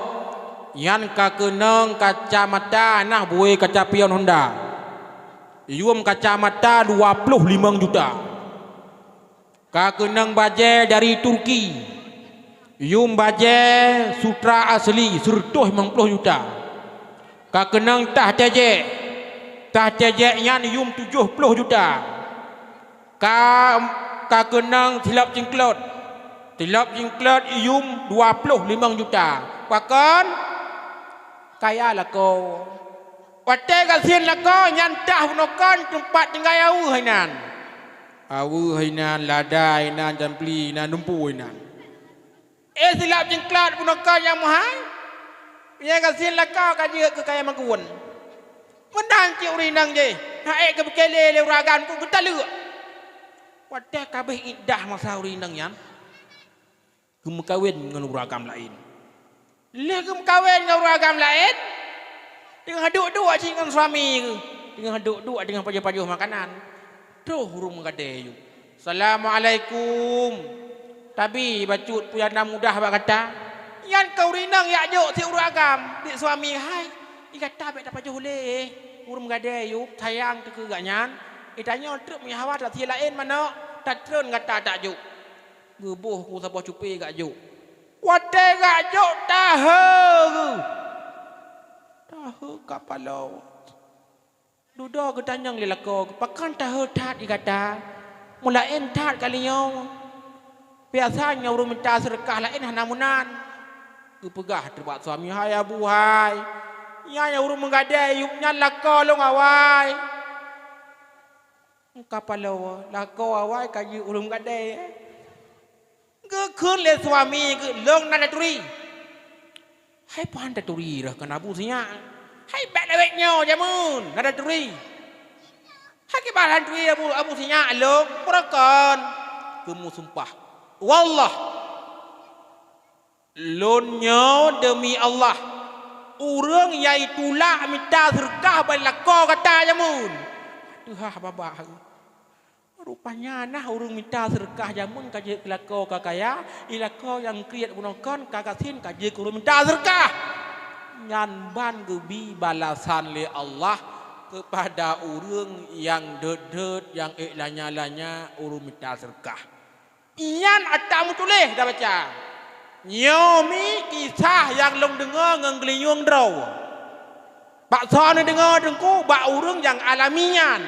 nyan ka keunong kacamata nah buwei kaca pion Honda. Yuem kacamata dua ploh limong juta. Ka keunong bajée dari Turki. Yuem bajée sutra asli seureutôh limong ploh juta. Ka keunong tah tejek. Tah tejek nyan yuem tujoh ploh juta. Ka, ka keunong silop cingklot. Silop cingklot yuem dua ploh limong juta. Pakon? Kaya lakoe. Watée gasien lakoe nyan tah bunoe kon teumpat tinggai aweueh inan. Aweueh inan, lada inan, jampli inan, dumpu inan. Eh, silop cingklot bunoe kon nyang meuhai. Nyang gasien lakoe ka jeuet keu kaya makeuwon. Meunan cit ureuëng inong jih, hana ék geupike lé lé ureuëng agam keu geutaleuek. Watée ka abéh iddah masa ureuëng inong nyan, geumeukawen ngon ureuëng agam laén. Lheueh geumeukawen ngon ureuëng agam laén, teungoh duek-duek cit ngon suami geuh, teungoh duek-duek teungoh pajoh-pajoh makanan. Troh ureuëng meugadée yub, "Assalamualaikum. Tabi bacut peue nyang na mudah bak gata?" Nyan keu ureuëng inong jak jok si ureuëng agam, di suami, "Hai, di gata bék tapajoh lé, ureuëng meugadée yub, sayang teuh keu gak nyan. Di tanyoe treuk meunyoe hawa tasie laén manok, tatreun gata tajok." Geuboh ku saboh cupe gak jok. Watée geujok tahe geuh, tahe ka paloe. Dudoe geutanyong lé lakoe geuh, "Pakon tahe that di gata? Meulaén that kali nyoe. Biasa nyoe ureuëng mita seudeukah laén hana meunan." Geupeugah teubak suami, "Hai Abu hai, nyan nyang ureuëng meugadée yup nyan lakoe lôn awai." Ka paloe, lakoe awai ka jeuet ureuëng meugadée. Geukheun lé suami geuh, "Lôn na taturi." "Hai peue han taturi roh kon Abu sinyak? Hai bék lawét nyoe jameun na taturi. Hai kiban han taturi Abu, Abu sinyak lôn, peue roh kon?" Geumeusumpah, "Wallah, lôn nyoe deumi Allah, ureuëng nyang itulak mita seudeukah bak lakoe gata jameun." Teuhah babah. Rupanya nah ureuëng mita seudeukah jameun ka jeuet keu lakoe ka kaya, i lakoe nyang kriet bunoe kon ka gasien ka jeuet keu ureuëng mita seudeukah. Nyan ban geubi balasan lé Allah keupada ureuëng nyang deuet-deuet, nyang ék lanya-lanya ureuëng mita seudeukah. Nyan ata meutuléh tabaca. Nyoe mi kisah nyang lôn deungoe ngon geulinyueng droe. Bak soe neudeungoe Teungku? Bak ureuëng nyang alami nyan.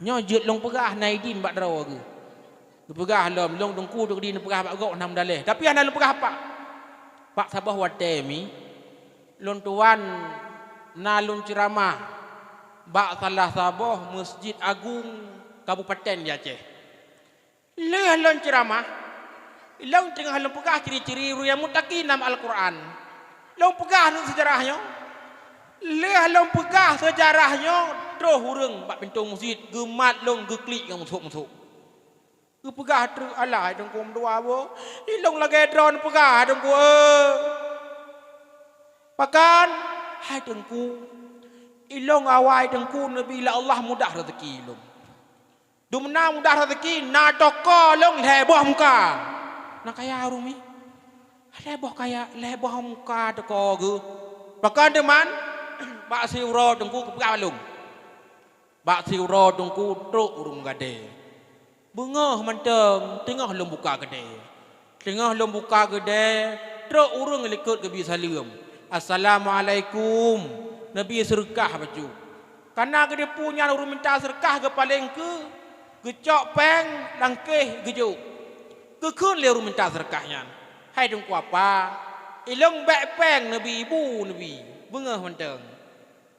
Nyoe jeuet lôn peugah na idin bak droe geuh. Neupeugah lom, lôn Teungku Teungku di neupeugah bak gob hana meudaléh, tapi hana lôn peugah apa. Bak saboh watée mi, lôn tuan na lôn ceuramah bak salah saboh Masjid Agung Kabupaten di Aceh. Lheueh lôn ceuramah, lôn teungoh lôn peugah ciri-ciri ureuëng nyang mutaki nam Al-Qur'an. Lôn peugah lôn seujarah nyoe. Lheueh lôn peugah seujarah nyoe, troh ureuëng bak pintoe meuseujid geumat lôn geuklik ngon musôk-musôk. Geupeugah treuk, "Alah, hai Teungku meudua boh, ilôn lagée droe neupeugah, hai Teungku, eh." "Pakon?" "Hai Teungku, ilôn awai Teungku neubi lé Allah mudah raseuki ilôn. Dumna mudah raseuki, na toko lôn lhée boh muka." Na kaya ureuëng mi. Lhée boh kaya, lhée boh muka toko geuh. Pakon teuma? Bak siuroe Teungku geupeugah bak lôn. Bak siuroe Teungku trok ureuëng meugadée. Beungoh mantong teungoh lôn buka keudée. Teungoh lôn buka keudée, trok ureuëng likot geubi saleuem, "Assalamualaikum." Neubi seudeukah bacut. Kana geuteupeue nyan ureuëng mita seudeukah geupaleng keu, geucok péng lam kéh geujok. Geukheun lé ureuëng mita seudeukah nyan, "Hai Teungku apa, ilôn bék péng neubi, bu neubi, beungoh mantong."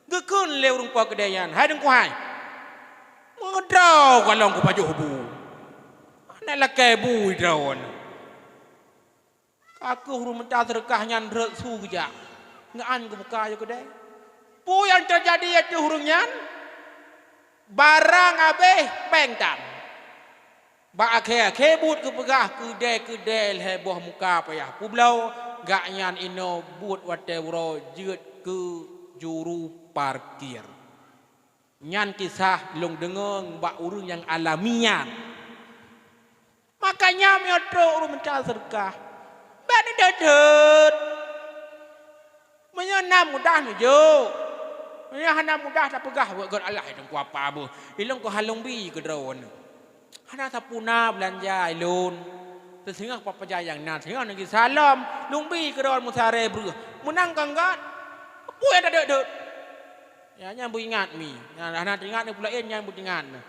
Geukheun lé ureuëng po keudée nyan, "Hai Teungku hai, meudroe kalon kupajoh bu. Hana lakée bu droe nyoe." Ka kheueh ureuëng mita seudeukah nyan rhot su geujak, ngeuan geubuka yoh keudée. Peue nyang teujadi ateueh ureuëng nyan? Barang habéh, péng tan. Bak akhé-akhé buet geupeugah, "Keudée-keudée lhée boh muka payah peubloe, gaknyan inoe buet watée uroe jeuet keu juru parkir." Nyan kisah lôn deungoe bak ureuëng nyang alami nyan. Makanya meunyoe trok ureuëng mita seudeukah, bék neudeuet-deuet. Meunyoe na mudah neujok, meunyoe hana mudah tapeugah, "Wék gét Allah, hai Teungku apa beuh, ilôn keuh han lôn bi keu droeneuh. Hana sapeue na beulanja ilôn. Teusingoh peue-peue nyang na, singoh neugisa lom, lôn bi keu droeneuh meusaréh breueh." Meunan kon gét, peue nyang tadeuet-deuet? Ya, nyan beuingat mi. Nyan hana teuingat neuh peue laén, nyan beuingat neuh.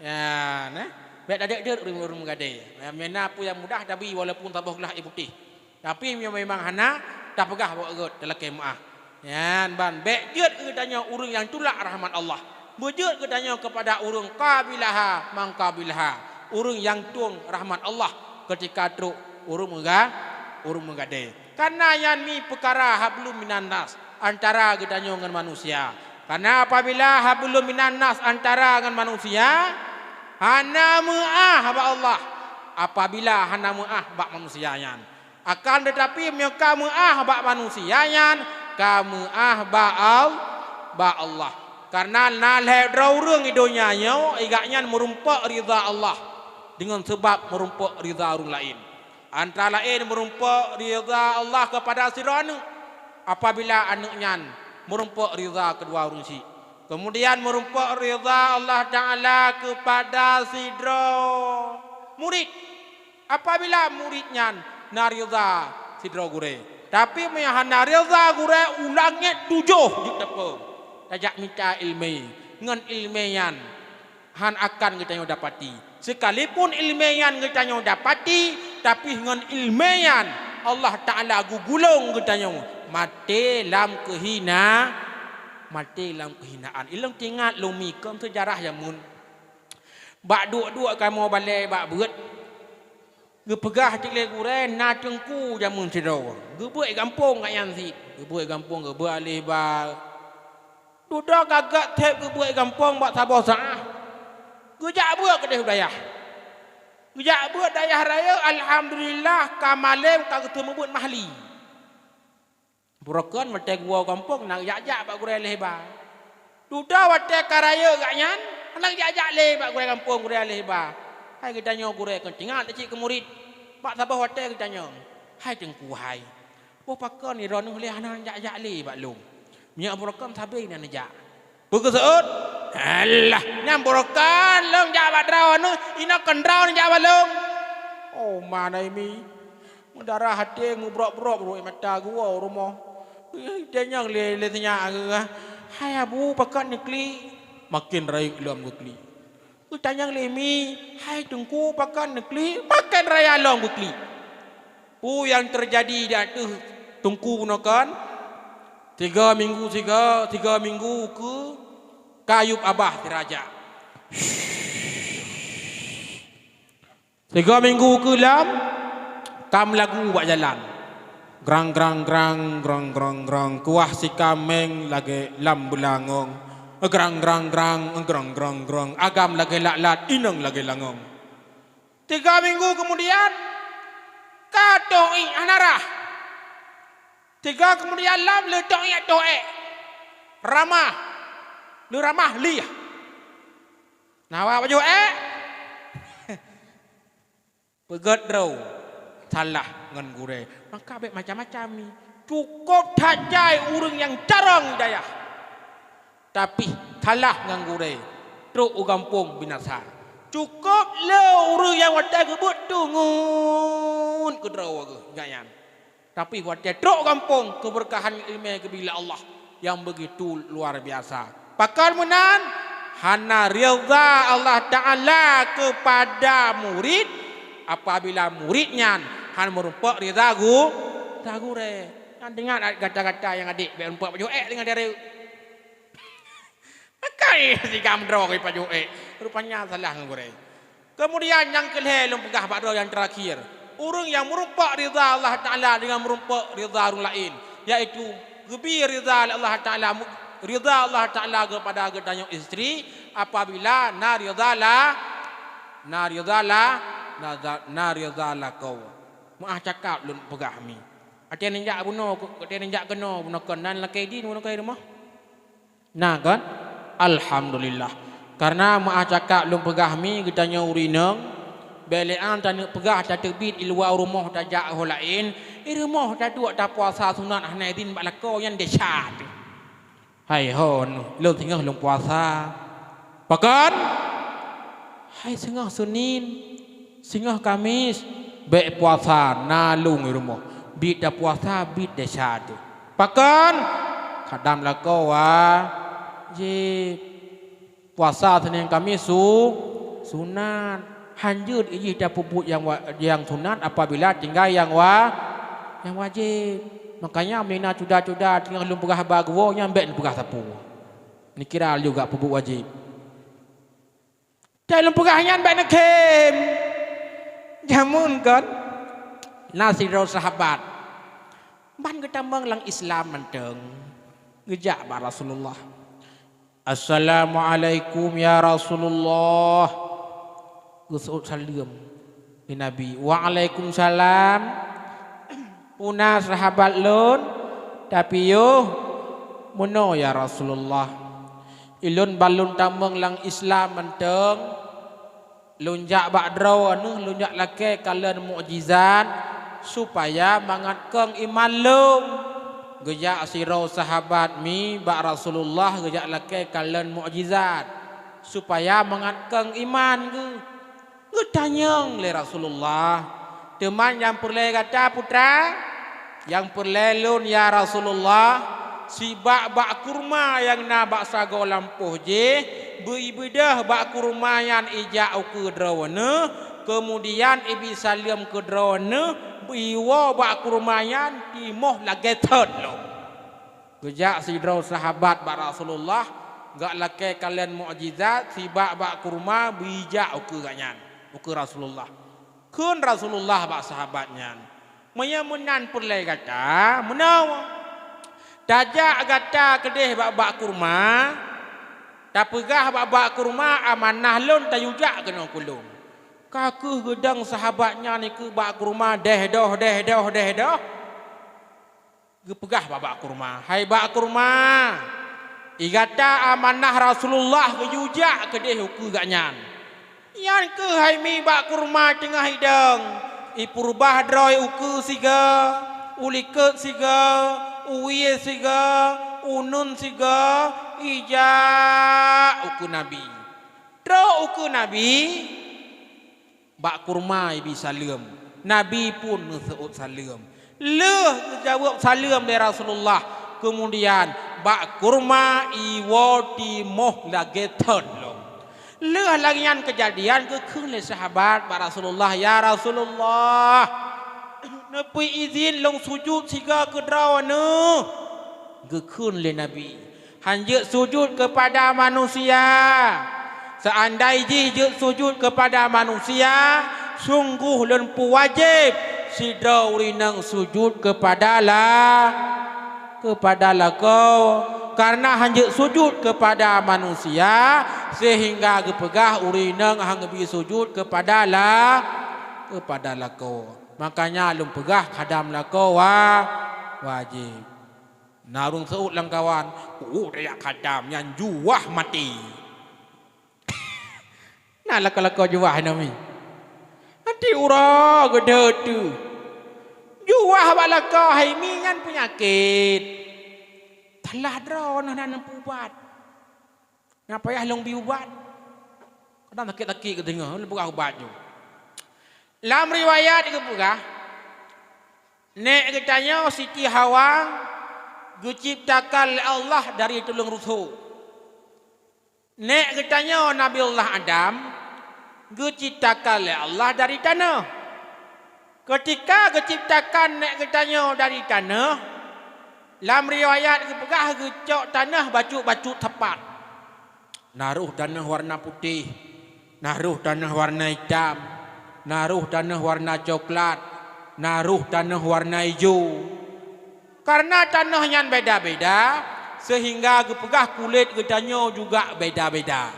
Ya, nah. Bék tadeuet-deuet ureuëng-ureuëng meugadée. Ya, meuna peue nyang mudah tabi walaupun saboh glah ié putéh. Tapi meunyoe memang hana, tapeugah bak gét talakée meuáh. Nyan ban bék jeuet keu geutanyoe ureuëng nyang tulak rahmat Allah. Beujeuet geutanyoe keupada ureuëng qabilaha man qabilaha, ureuëng nyang tueng rahmat Allah keutika trok ureuëng meuga-, ureuëng meugadée. Kana nyan mi peukara hablum minan nas, antara geutanyoe ngon manusia. Kana apabila hablum minan nas antara ngon manusia hana meuáh bak Allah, apabila hana meuáh bak manusia nyan, akan teutapi meunyoe ka meuáh bak manusia nyan, ka meuáh bak Al-, bak Allah. Kareuna na lhée droe ureuëng di donya nyoe, i gobnyan meurumpok ridha Allah deungon sabab meurumpok ridha ureuëng laén. Antara laén meurumpok ridha Allah keupada sidroe aneuëk, apabila aneuëk nyan meurumpok ridha keudua ureuëng syiek. Keumudian meurumpok ridha Allah Taala keupada sidroe murit, apabila murit nyan Na ridha sidroe gurée. Tapi meunyo hana ridha gurée, u langét tujoh jeuet teupeu. Tajak mita iéleumé. Ngon iéleumé nyan hán akan geutanyoe dapati. Sekalipun iéleumé nyan geutanyoe dapati, tapi ngon iéleumé nyan Allah Taala geugulong geutanyoe maté lam keuhina, maté lam keuhinaan. Ilôn teuingat lôn mi keu seujarah jameun. Bak duek-duek kamoe balée bak beuet, geupeugah cit lé gurée na teungku jameun sidroe. Geubeuet gampông gobnyan cit. Geubeuet gampông, geubeuet lé ba. Dudoe ka gét that geubeuet gampông bak saboh saát. Geujak beuet keudeh u dayah. Geujak beuet dayah rayeuk, alhamdulillah, ka malém ka geuteumeubeuet mahli. Beurokon watée geuwoe gampông na geujak-jak bak gurée lé ba. Dudoe watée ka rayeuk gobnyan, hana geujak-jak lé bak gurée gampông gurée lé ba. Hai geutanyoe gurée kon teuingat cit keu murit. Bak saboh watée geutanyoe, "Hai teungku hai, boh pakon droeneueh lé hana jak-jak lé bak lôn? Meunyoe beurokon sabe na neujak." Peue geuseuôt? Alah, nyan beurokon lôn jak bak droeneueh, inoe kon droeneueh jak bak lôn. Oh, ma na imi. Meudarah até, meubrok-brok ruwet mata geuwoe u rumoh. Ih, tanyong lé, lé sinyak geuh, "Hai Abu, pakon neuklik?" Maken rayeuk lom geuklik. Geutanyong lé mi, "Hai Teungku, pakon neuklik?" Maken raya lom geuklik. Peue nyang teujadi di ateueh Teungku bunoe kon? Tiga minggu siga, tiga minggu keu kayub abah siraja. Sigoe minggu keu lom, ka meulagu bak jalan. Grang, grang, grang, grang, grang, grang. Kuah sikaméng lagée lam beulangong. Grang, grang, grang, grang, grang, grang. Agam lagée lat-lat, inong lagée langong. Tiga minggu keumudian, ka toh iék hana rhah. Tiga keumudian lom, leutoh iék toh ék. Ramah. Leuramah liah. Na wa pajoh ék. Peugét droe salah ngon gurée. Maka bék macam-macam mi. Cukôp that jai ureuëng nyang carông hidayah, tapi salah ngon gurée, trok u gampông binasa. Cukôp le ureuëng nyang watée geubeuet teungeut keu droe geuh, ingat nyan. Tapi watée trok gampông, keubeurkahan iéleumé geubri lé Allah nyang beugitu luar biasa. Pakon meunan? Hana ridha Allah Taala keupada murit apabila murit nyan hana meurumpok ridha gu-, ridha gurée. Nyan teuingat gata-gata nyang adék bék rumpok pajoh ék deungon dara. Maka, eh, sigam droe pajoh ék. Rupanya salah ngon gurée. Keumudian nyang keulhée lôn peugah bak droe nyang teurakhir, ureuëng nyang meurumpok ridha Allah Taala deungon meurumpok ridha ureuëng laén, yaitu geubri ridha lé Allah Taala, ridha Allah Taala keupada geutanyoe istri apabila na ridha la-, na ridha la-, na za-, na ridha lakoe. Meuáh cakap lôn peugah mi. Watée neujak bunoe, watée neujak keunoe, bunoe kon nan lakée idin, bunoe kon i rumoh. Na kon? Alhamdulillah. Kareuna meuáh cakap lôn peugah mi geutanyoe ureuëng inong, bék lé án taneuk peugah tateubiet i luwa u rumoh tajak ho laén, i rumoh taduek tapuasa sunat hana idin bak lakoe nyan desya teuh. Hai hon, lôn singoh lôn puasa. Pakon? Hai singoh Senin, singoh Kamis, bék puasa, na lôn i rumoh. Biet tapuasa, biet desya teuh. Pakon? Kadam lakoe wajéb. Puasa Senin Kamis su-, sunat. Hanjeuet jih tapeubuet nyang wa-, nyang sunat apabila tinggai nyang wa-, nyang wajéb. Makanya meunyoe na cuda-cuda teungoh lôn peugah haba geuwoe nyan bék lôn peugah sapeue. Neukira laju gak peubuet wajéb. Teuh lôn peugah nyan bék neukhém. Jameun kon, na sidroe sahabat ban geutamong lam Islam mantong, geujak bak Rasulullah. "Assalamualaikum ya Rasulullah." Geuseuôt saleuem lé Nabi. "Waalaikumsalam." "Peue na sahabat lôn, tapiôh?" "Meunoe ya Rasulullah, ilôn ban lôn tamong lam Islam mantong, lôn jak bak droeneueh, lôn jak lakée kalon mukjizat, supaya mangat kong iman lôn." Geujak sidroe sahabat mi bak Rasulullah, geujak lakée kalon mukjizat, supaya mangat kong iman geuh. Geutanyong lé Rasulullah, Teuma nyang peureulée gata, putra? Nyang peureulée lôn, ya Rasulullah, sibak bak kurma nyang na bak sagoe lampôh jih, beuibeudôh bak kurma nyan ijak ukeue droeneuh, keumudian ibi saleuem keu droeneuh, beuiwoe bak kurma nyan timoh lagée thon lom. Geujak sidroe sahabat bak Rasulullah, gak lakée kalon mukjizat, sibak bak kurma beuijak ukeue gobnyan, ukeue Rasulullah. Kheun Rasulullah bak sahabat nyan, "Meunyoe meunan peureulée gata, meunoe. Tajak gata keudeh bak-bak kurma, tapeugah bak-bak kurma amanah lôn tayue jak keunoe keu lôn." Ka kheueh geudong sahabat nyan ikeue bak kurma, deh doh, deh doh, deh doh. Geupeugah bak-bak kurma, "Hai bak kurma, i gata amanah Rasulullah geuyue jak keudeh ukeue gobnyan. Nyan kheueh hai mi bak kurma teungoh idong, ipureubah droe ukeue sigoe, u likot sigoe, u wie sigoe, uneun sigoe, ijak ukeue Nabi. Trok ukeue Nabi, bak kurma ibi saleuem, Nabi pun neuseuôt saleuem. Lheueh geujaweueb saleuem lé Rasulullah, keumudian bak kurma iwoe timoh lagée thon lom." Lheueh lagée nyan keujadian, geukheun lé sahabat bak Rasulullah, "Ya Rasulullah, neupeu idhin lôn sujut sigoe keu droeneuh?" Geukheun lé Nabi, "Hán jeuet sujut keupada manusia. Seandai jih jeuet sujut keupada manusia, sunggoh lôn peuwajéb sidroe ureuëng inong sujut keupada la-, keupada lakoe. Kareuna hán jeuet sujut keupada manusia, seuhingga geupeugah ureuëng inong hán geubi sujut keupada la-, keupada lakoe. Makanya lôn peugah khadam lakoe wa-, wajéb." Na ureuëng seuôt lam kawan, "Oh, tajak khadam nyan juah maté." Na lakoe-lakoe juah nami. Nanti uroe geudeutu. Juah bak lakoe hai mi nyan peunyakét. Talah droe na, na neupeuubat. Na payah lôn bi ubat. Kadang sakét-sakét geuteungoh, lôn peugah ubat ju. Lam riwayat geupeugah, nék geutanyoe Siti Hawa geuciptakan lé Allah dari tuleueng rusok. Nék geutanyoe Nabiullah Adam geuciptakan lé Allah dari tanoh. Keutika geuciptakan nék geutanyoe dari tanoh, lam riwayat geupeugah geucok tanoh bacut-bacut sapat. Na roh tanoh warna putéh, na roh tanoh warna itam, na roh tanoh warna coklat, na roh tanoh warna ijo. Kareuna tanoh nyan beda-beda, seuhingga geupeugah kulét geutanyoe juga beda-beda.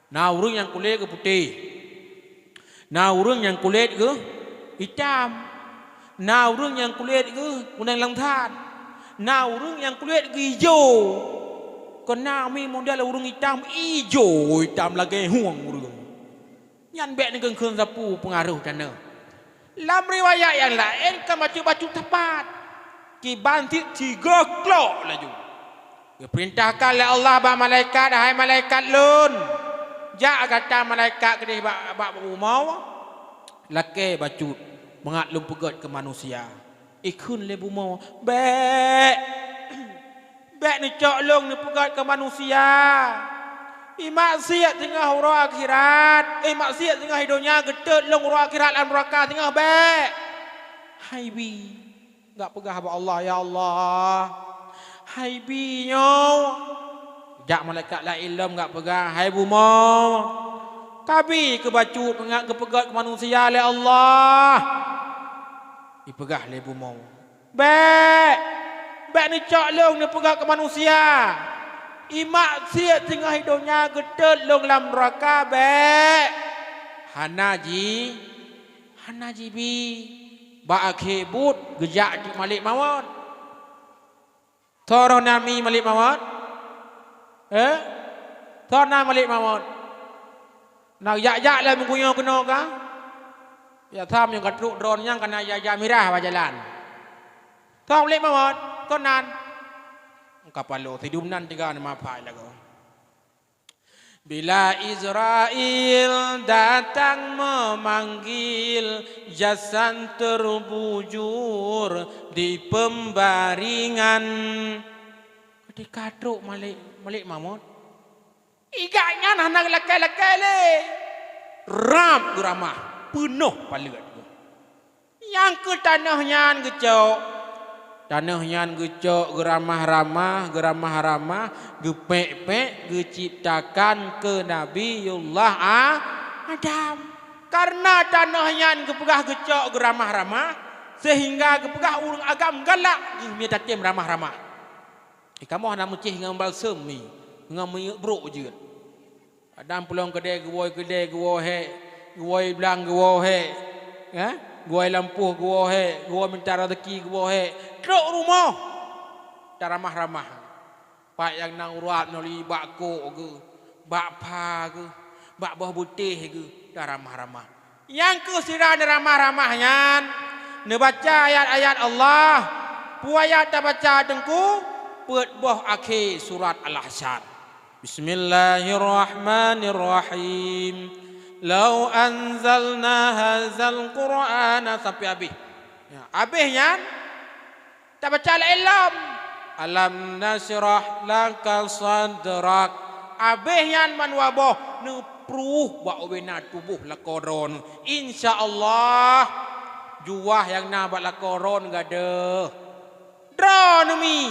Na ureuëng nyang kulét geuh putéh, na ureuëng nyang kulét geuh itam, na ureuëng nyang kulét geuh kuneng lam that, na ureuëng nyang kulét geuh ijo. Keu na mi model ureuëng itam, ijo itam lagée hueng ureuëng. Nyan bék neukheun-kheun sapeue peungaroh tanoh. Lam riwayat nyang laén ka bacut-bacut sapat, kiban cit sigoe klok laju. Geupeurintahkan lé Allah bak malaikat, "Hai malaikat Lôn, jak gata malaikat keudeh bak, bak bumoe, lakée bacut mangat Lôn peugét keu manusia." Ikheun lé bumoe, "Bék! Bék neucok lôn neupeugét keu manusia! Imaksiet singoh uroe akhirat, imaksiet singoh i donya geutot lôn uroe akhirat lam nuraka singoh, bék!" Hai bi, gak peugah bak Allah, "Ya Allah, hai bi nyoe!" Jak malaikat laén lom gak peugah, "Hai bumoe, kabi keu bacut mangat geupeugét keu manusia lé Allah." Ipeugah lé bumoe, "Bék! Bék neucok lôn neupeugét keu manusia! Imaksiet singoh i donya geutot lôn lam nuraka, bék!" Hana ji, hana jibi. Bak akhé buet geujak cit Malék Mawöt. Soe roh na mi Malék Mawöt? Eh? Soe na Malék Mawöt? Na jak-jak lé meuguyue keunoe ka? Biasa meunyoe ka trok droeneuh nyan ka na ija-ija mirah bak jalan. Soe Malék Mawöt? Soe nan? Ka paloe sidum nan tiga nama pai lagoe. Bila Israel datang memanggil, jasan terbujur di pembaringan. Ketika trok Malik, Malik Mahmud, igak nyan hana geulakée-lakée lé. Rab geuramah, peunoh paleuet. Nyang keu tanoh nyan geucok. Tanoh nyan geucok geuramah-ramah, geuramah-ramah, geupék-pék, geuciptakan keu Nabiullah A-, Adam. Kareuna tanoh nyan geupeugah geucok geuramah-ramah, seuhingga geupeugah ureuëng agam galak geuh meunyo tatem ramah-ramah. Eh, kamoe hana meucéh ngon balsem mi, ngon minyeuk brok jeuet. Kadang pulang keudè geuwoe keudè geuwoe hék, geuwoe blang geuwoe hék, eh? Geuwoe lampôh geuwoe hék, geuwoe minta raseuki geuwoe hék. Trok rumoh, taramah-ramah. Pat nyang na urat nyoe li bak kok geuh, bak pha geuh, bak boh beutéh geuh, taramah-ramah. Nyang keu sira neuramah-ramah nyan, neubaca ayat-ayat Allah. Peue ayat tabaca Teungku? Peuet boh akhé surat Al-Hasyr. Bismillahirrahmanirrahim. Lau anzalna hadzal Qur'ana, sampai habéh. Ya, habéh nyan, tabaca laén lom. Alam nasyrah laka sadrak. Abéh nyan mandua boh neupruh bak ubena tuboh lakoe droeneuh. Insya Allah, juah nyang na bak lakoe droeneuh gadôh. Droeneuh mi,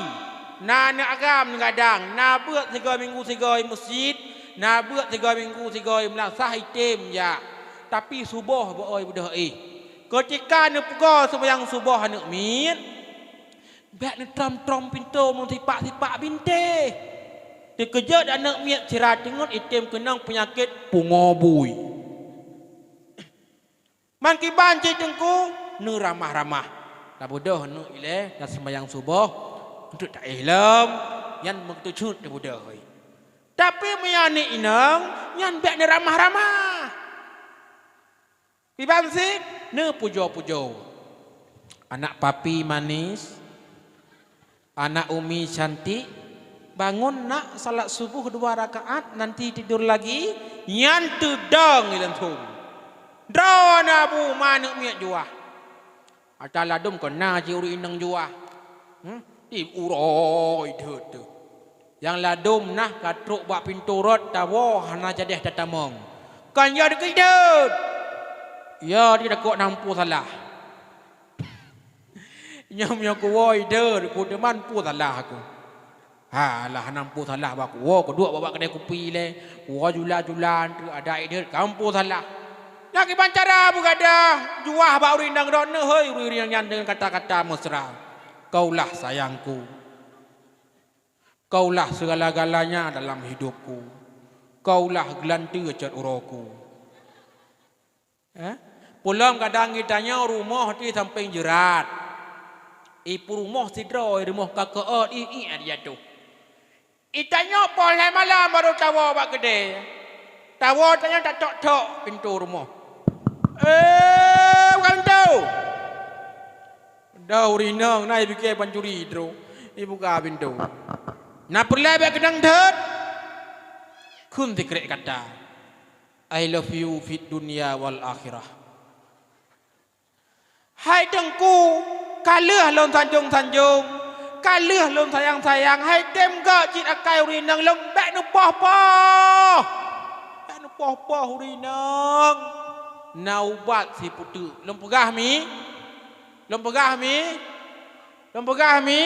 na aneuk agam neugadang, na beuet sigoe minggu sigoe meuseujid, na beuet sigoe minggu sigoe meulasah item jak. Tapi suboh beu-oi beudôh éh. Keutika neupeugoe seumayang suboh aneuk miet, bék neutrom-trom pintoe meusipak-sipak bintéh. Teukeujot aneuk miet sira teungeut item keunong peunyakét pungo bui. Meukiban cit Teungku, neuramah-ramah. Tabeudôh aneuk ilée, taseumayang suboh, eunteuk taéh lom, nyan meuteuceuet tabeudôh. Tapi meunyo aneuk inong, nyan bék neuramah-ramah. Kiban cit neupujoe-pujoe. Anak papi manis, anak umi cantik, bangun nak, salat suboh dua rakaat, nanti tidur lagi, nyan teudong i langsong. Droeneuh bu ma aneuk miet juah. Ata ladôm kon na cit ureuëng inong juah. Hmm? Di uroe deuet teuh. Nyang ladôm nah ka trok bak pintoe rot tawoe hana jadeh tatamong. Kon yo dikeue deuet. Yo di dakok na meupo salah. Nyoe meunyoe kuwoe deuet, ku teuma meupo salah aku. Ha, lah hana meupo salah bak kuwoe, kuduek bak keudè kupi lé. Kuwoe jula-jula teuh ada ideuet ka meupo salah. Nyan kiban cara beugadôh juah bak ureuëng inong droeneuh, hei ureuëng inong nyan deungon kata-kata mesra. Kaulah sayangku. Kaulah segala-galanya dalam hidupku. Kaulah geulanteue cot uroeku. Eh? Peulom kadang geutanyoe rumoh di sampéng jeurat. I peurumoh sidroe, rumoh ka keuôt, ih, ih, ada jatuh. Itanyoe poh lhée malam barô tawoe bak keudè. Tawoe tanyoe tatok-tok pintoe rumoh. Eh, buka pintoe! Dah ureuëng inong na ipike pancuri droe, ibuka pintoe. Na peureulée bék keunong deuet? Kheun sikrek kata, "I love you fid dunya wal akhirah." Hai Teungku, ka lheueh lôn sanjong-sanjong, ka lheueh lôn sayang-sayang, hai tem gak cit akai ureuëng inong lôn bék neupoh-poh. Bék neupoh-poh ureuëng inong. Na ubat sipeuteuk. Lôn peugah mi? Lôn peugah mi? Lôn peugah mi?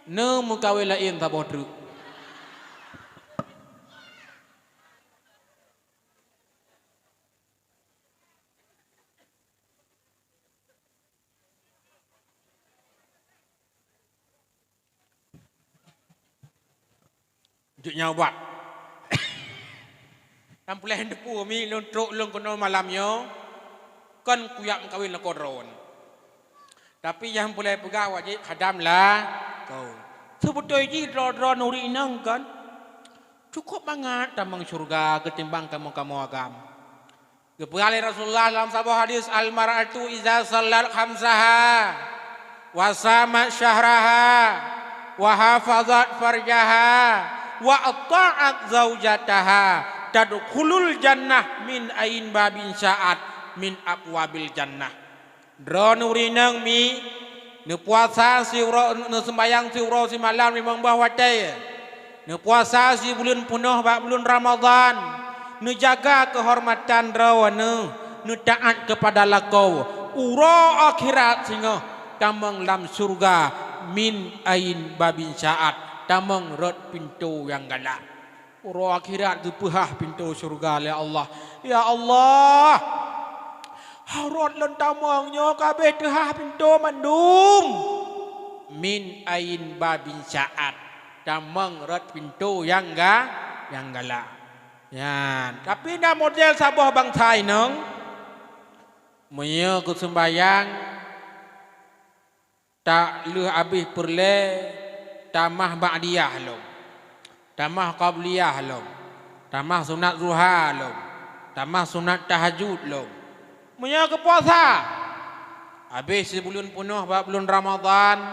Neumeukawen laén saboh treuk. Jeuet nyang ubat. Nyang peureulée neuteupeu mi lôn trok lôn keunoe malam nyoe, kon kuyak meukawen lakoe droeneuh. Tapi nyang peureulée peugah wajéb khadam lakoe. Seubeutôi jih droe-droe ureuëng inong kon, cukôp mangat tamong syeuruga keutimbang kamoe-kamoe agam. Geupeugah lé Rasulullah lam saboh hadis, "Al-mar'atu iza shallat khamsaha, wa shamat syahraha, wa hafazat farjaha, Wa ata'at zaujataha tadkhulul jannah min ain babin sya'at min abwabil jannah. Droeneuh ureueng inong mi, neupuasa siuroe, neuseumbahyang siuroe simalam limong boh watée. Neupuasa sibuleuen peunoh bak buleuen Ramadhan. Neujaga keuhormatan droeneuh, neutaát keupada lakoe. Uroe akhirat singoh tamong lam syeuruga min ain babin sya'at, tamong rot pintoe nyang galak. Uroe akhirat geupeuhah pintoe syeuruga lé Allah. Ya Allah, harot lôn tamong nyoe ka abéh teuhah pintoe mandum. Min ain babin sya'at, tamong rot pintoe nyang ga-, nyang galak. Nyan, tapi na model saboh bansa inong, meunyoe geuseumbahyang, tak lheueh abéh peureulée, tamah ba'diyah lom, tamah qabliyah lom, tamah sunat duha lom, tamah sunat tahajud lom. Meunyoe geupuasa, abéh sibuleuen peunoh bak buleuen Ramadhan,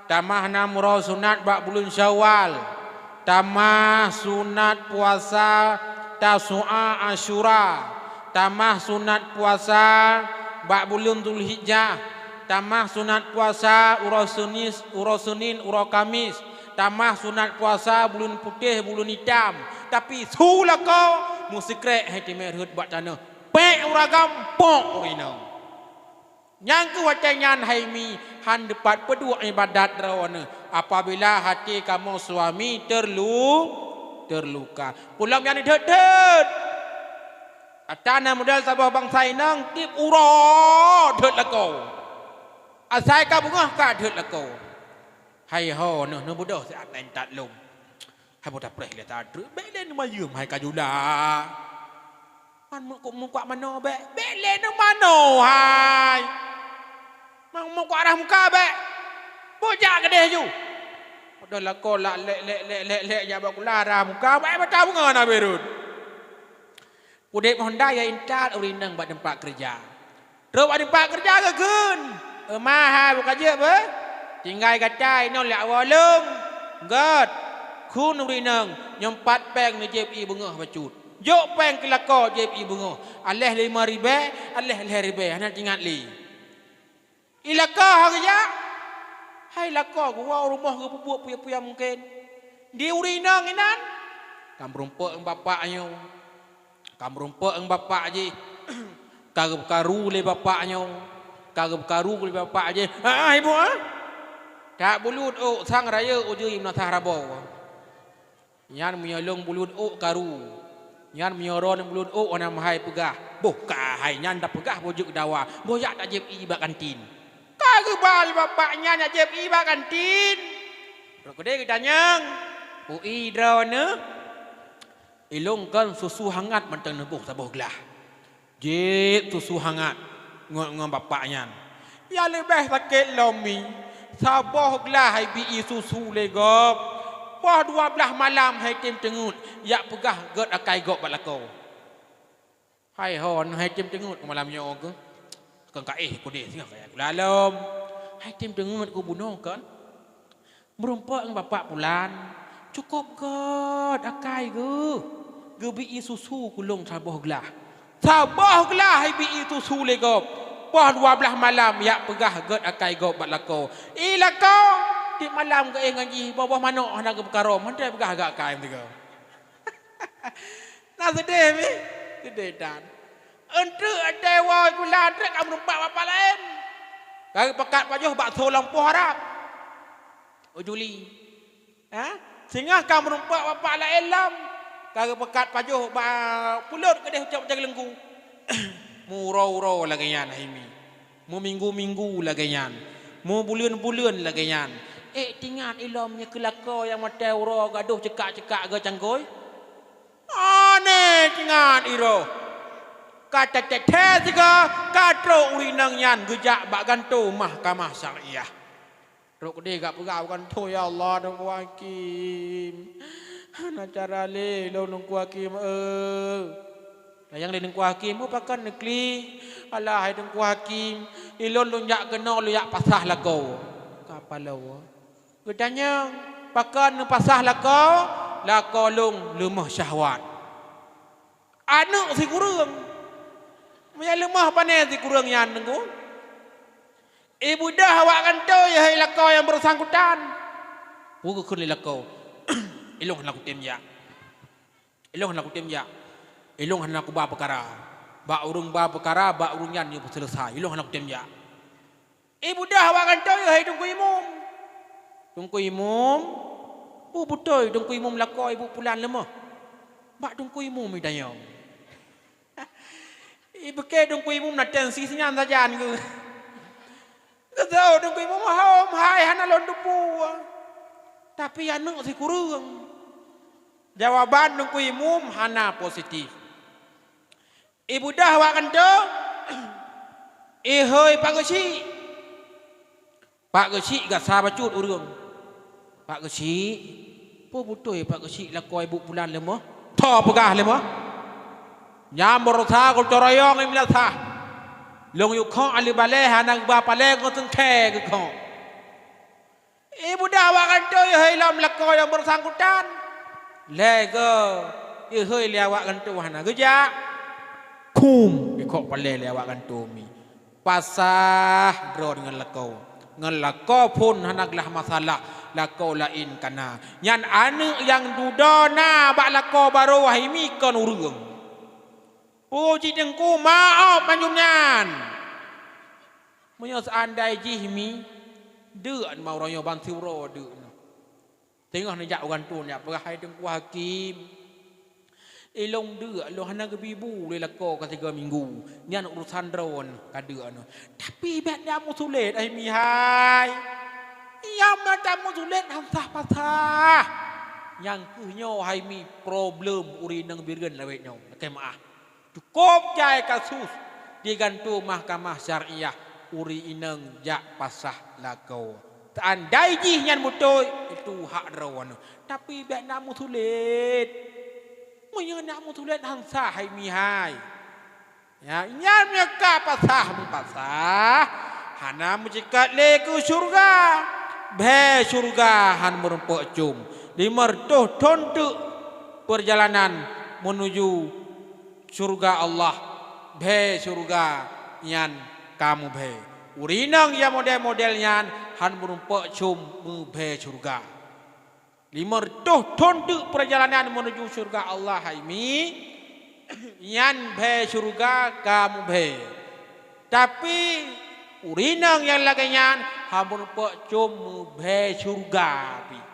tamah nam uroe sunat bak buleuen Syawal, tamah sunat puasa Tasu'a Asyura, tamah sunat puasa bak buleuen Zulhijjah, tamah sunat puasa uroe Seunis-, uroe Seunin, uroe Kamis, tamah sunat puasa buleuen putéh, buleuen itam. Tapi su lakoe meusikrek hai teumé rhot bak tanoh, pék ureueng agam, pok ureueng inong. Nyang keuh watée nyan hai mi, han teupat peuduek iébadat droeneuh apabila até kamoe suami terlu-, terluka. Peulom nyan thot-thot. Ata na model saboh bansa inong tieb uroe thot lakoe. Asai ka beungoh ka thot lakoe. Hai ho neuh neubeudôh siat laén that lom. Hai boh tapreh lé that treuk, bék lé neumayeuem hai ka jula. Man meukuak manoe bék, bék lé neumanoe hai. Man meukuak rhah muka bék, boh jak keudeh ju. Padahai lakoe lak lek, lek, lek, lek, lek jak bak kula rhah muka, bék mata beungoh na beurot. Udeb honda ya intat ureueng inong bak teumpat keureuja. Trok bak teumpat keureuja geukheun, "Eumah hai buka jeuet beuh? Tinggai gata inoe lé awoe lôn." Gét, kheun ureueng inong, "Nyoe pat péng neujieb ié beungoh bacut. Jok péng keu lakoe jieb ié beungoh. Aléh limong ribée, aléh lhée ribée, hana teuingat lé." Ilaka hareuja, hai lakoe geuwoe u rumoh geupeubuet peue-peue mungken. Di ureueng inong inan, ka meurumpok ngon bapak nyoe, ka meurumpok ngon bapak jih, ka geupeukaru lé bapak nyoe, ka geupeukaru lé bapak jih. Ah, ibu ah. Tak bulut ôk sang rayeuk ujeue meunasah raboe. Nyan meunyoe lôn bulut ôk karu. Nyan meunyoe droeneuh bulut ôk hana meuhai peugah, "Boh ka hai nyan tapeugah boh jeuet dawa, boh jak tajieb ié bak kantin." Ka geuba lé bapak nyan jak jieb ié bak kantin. Rot keudeh geutanyong, "Ui droeneuh?" "Ilôn kon susu hangat mantong neuboh saboh glah." Jieb susu hangat ngon, ngon bapak nyan. Ya leubeh sakét lom mi, saboh glah hai bi ié susu lé gob. Poh dua blaih malam hai tem teungeut, jak peugah gét akai gob bak lakoe. Hai hon, hai tem teungeut keu malam nyoe keuh. Kon ka éh keudeh singoh ka jak gula lom. Hai tem teungeut keu bunoe kon. Meurumpok ngon bapak pulan, cukôp gét akai geuh. Geubi ié susu keu lôn saboh glah. Saboh glah ibi ié susu lé gob. Poh dua blaih malam jak peugah gét akai gob bak lakoe. Ié lakoe, tieb malam geuéh ngon jih, boh-boh manok hana geupeukarom, han teupeugah gét akai meusigoe. Na seudeh mi, seudeh tan. Eunteuk até woe gula trek ka meurumpok bapak laén. Ka geupakat pajoh bakso lam poh harab. Ujuli. Ha? Singoh ka meurumpok bapak laén lom. Ka geupakat pajoh ba pulot keudeh ucok macam leungku. Meuuroe-uroe lagée nyan hai mi. Meuminggu-minggu lagée nyan. Meubuleuen-buleuen lagée nyan. Ék tingat ilom nyoe keu lakoe nyang maté uroe gadôh cekak-cekak geucanggôi. Aneh tingat iroh. Ka teutet-tet sigoe ka trok ureueng inong nyan geujak bak gantoe mahkamah syariah. Trok keudeh gak peugah bak gantoe, "Ya Allah, Teungku Hakim. Hana cara lé lôn Teungku Hakim, eu." Tanyong lé Teungku Hakim, "Peue pakon neuklik?" "Alah hai Teungku Hakim, ilôn lôn jak keunoe lôn jak pasah lakoe." Ka paloe. Geutanyong, "Pakon neupasah lakoe?" Lakoe lôn leumoh syahwat. Aneuk sikureueng. Meunyo leumoh pane sikureueng nyan, Teungku? Ibeudôh awak gantoe, hai lakoe nyang bersangkutan. Peue geukheun lé lakoe? Ilôn hana kutem jak. Ilôn hana kutem jak. Ilôn hana kuba peukara. Bak ureuëng ba peukara, bak ureuëng nyan nyang peuseuleusoe. Ilôn hana kutem jak. Ibeudôh awak gantoe, hai Teungku Imum. Teungku Imum, peue beutôi Teungku Imum lakoe ibu pulan leumoh? Bak Teungku Imum itanyong. Ipiké Teungku Imum na tensi sinyan sajan geuh. Geutanyong Teungku Imum, "Hom hai, hana lôn teupeu. Tapi aneuk sikureueng." Jawaban Teungku Imum hana positif. Ibeudôh awak gantoe, ihôi Pak Geuchik. Pak Geuchik gasa bacut ureuëng. "Pak Geuchik, peue beutôi Pak Geuchik lakoe ibu pulan leumoh?" "Tho peugah leumoh. Nyang baroesa geucoroyong i meulasah. Lôn yue khok aleue balée hana geuba palée ngon seungkée geukhok." Ibeudôh awak gantoe, ihôi lom lakoe nyang bersangkutan. Lhée go, ihôi lé awak gantoe hana geujak. Khum, ikhok palée lé awak gantoe mi. Pasah droe ngon lakoe. Ngon lakoe phon hana glah masalah, lakoe laén kana. Nyan aneuk nyang dudoe na bak lakoe barô hai mi kon ureuëng. Puji Teungku, maoh manjum nyan. Meunyoe seandai jih mi, deuk ma uroe nyoe ban siuroe deuk nyoe. Teungoh neujak u gantoe, neujak peugah, "Hai Teungku Hakim, ilôn deuk lôn hana geubi bu lé lakoe ka sigoe minggu. Nyan urusan droe ka deuk nyoe." "Tapi bék na meusulet, hai mi hai. Nyang na tameusulet han sah pasah." Nyang kheueh nyoe hai mi problem ureuëng inong Bireuen lawét nyoe. Lakée meu'ah. Cukôp jai kasus di gantoe mahkamah syariah, ureuëng inong jak pasah lakoe. Seandai jih nyan beutôi, itu hak droe nyoe. Tapi bék na meusulet. Meunyoe na meusulet han sah hai mi hai. Ya, nyan meunyoe ka pasah meupasah, hana meuceukat lé keu syeuruga. Bhée syeuruga han meurumpok com. Limong reutôh thon teuk peurjalanan meunuju syeuruga Allah, bhée syeuruga nyan ka mubhée. Ureuëng inong nyang model-model nyan han meurumpok com meubhée syeuruga. Limong reutôh thon teuk peurjalanan meunuju syeuruga Allah hai mi, nyan bhée syeuruga ka mubhée. Tapi, ureuëng inong nyang lagée nyan han meurumpok com meubhée syeuruga pih.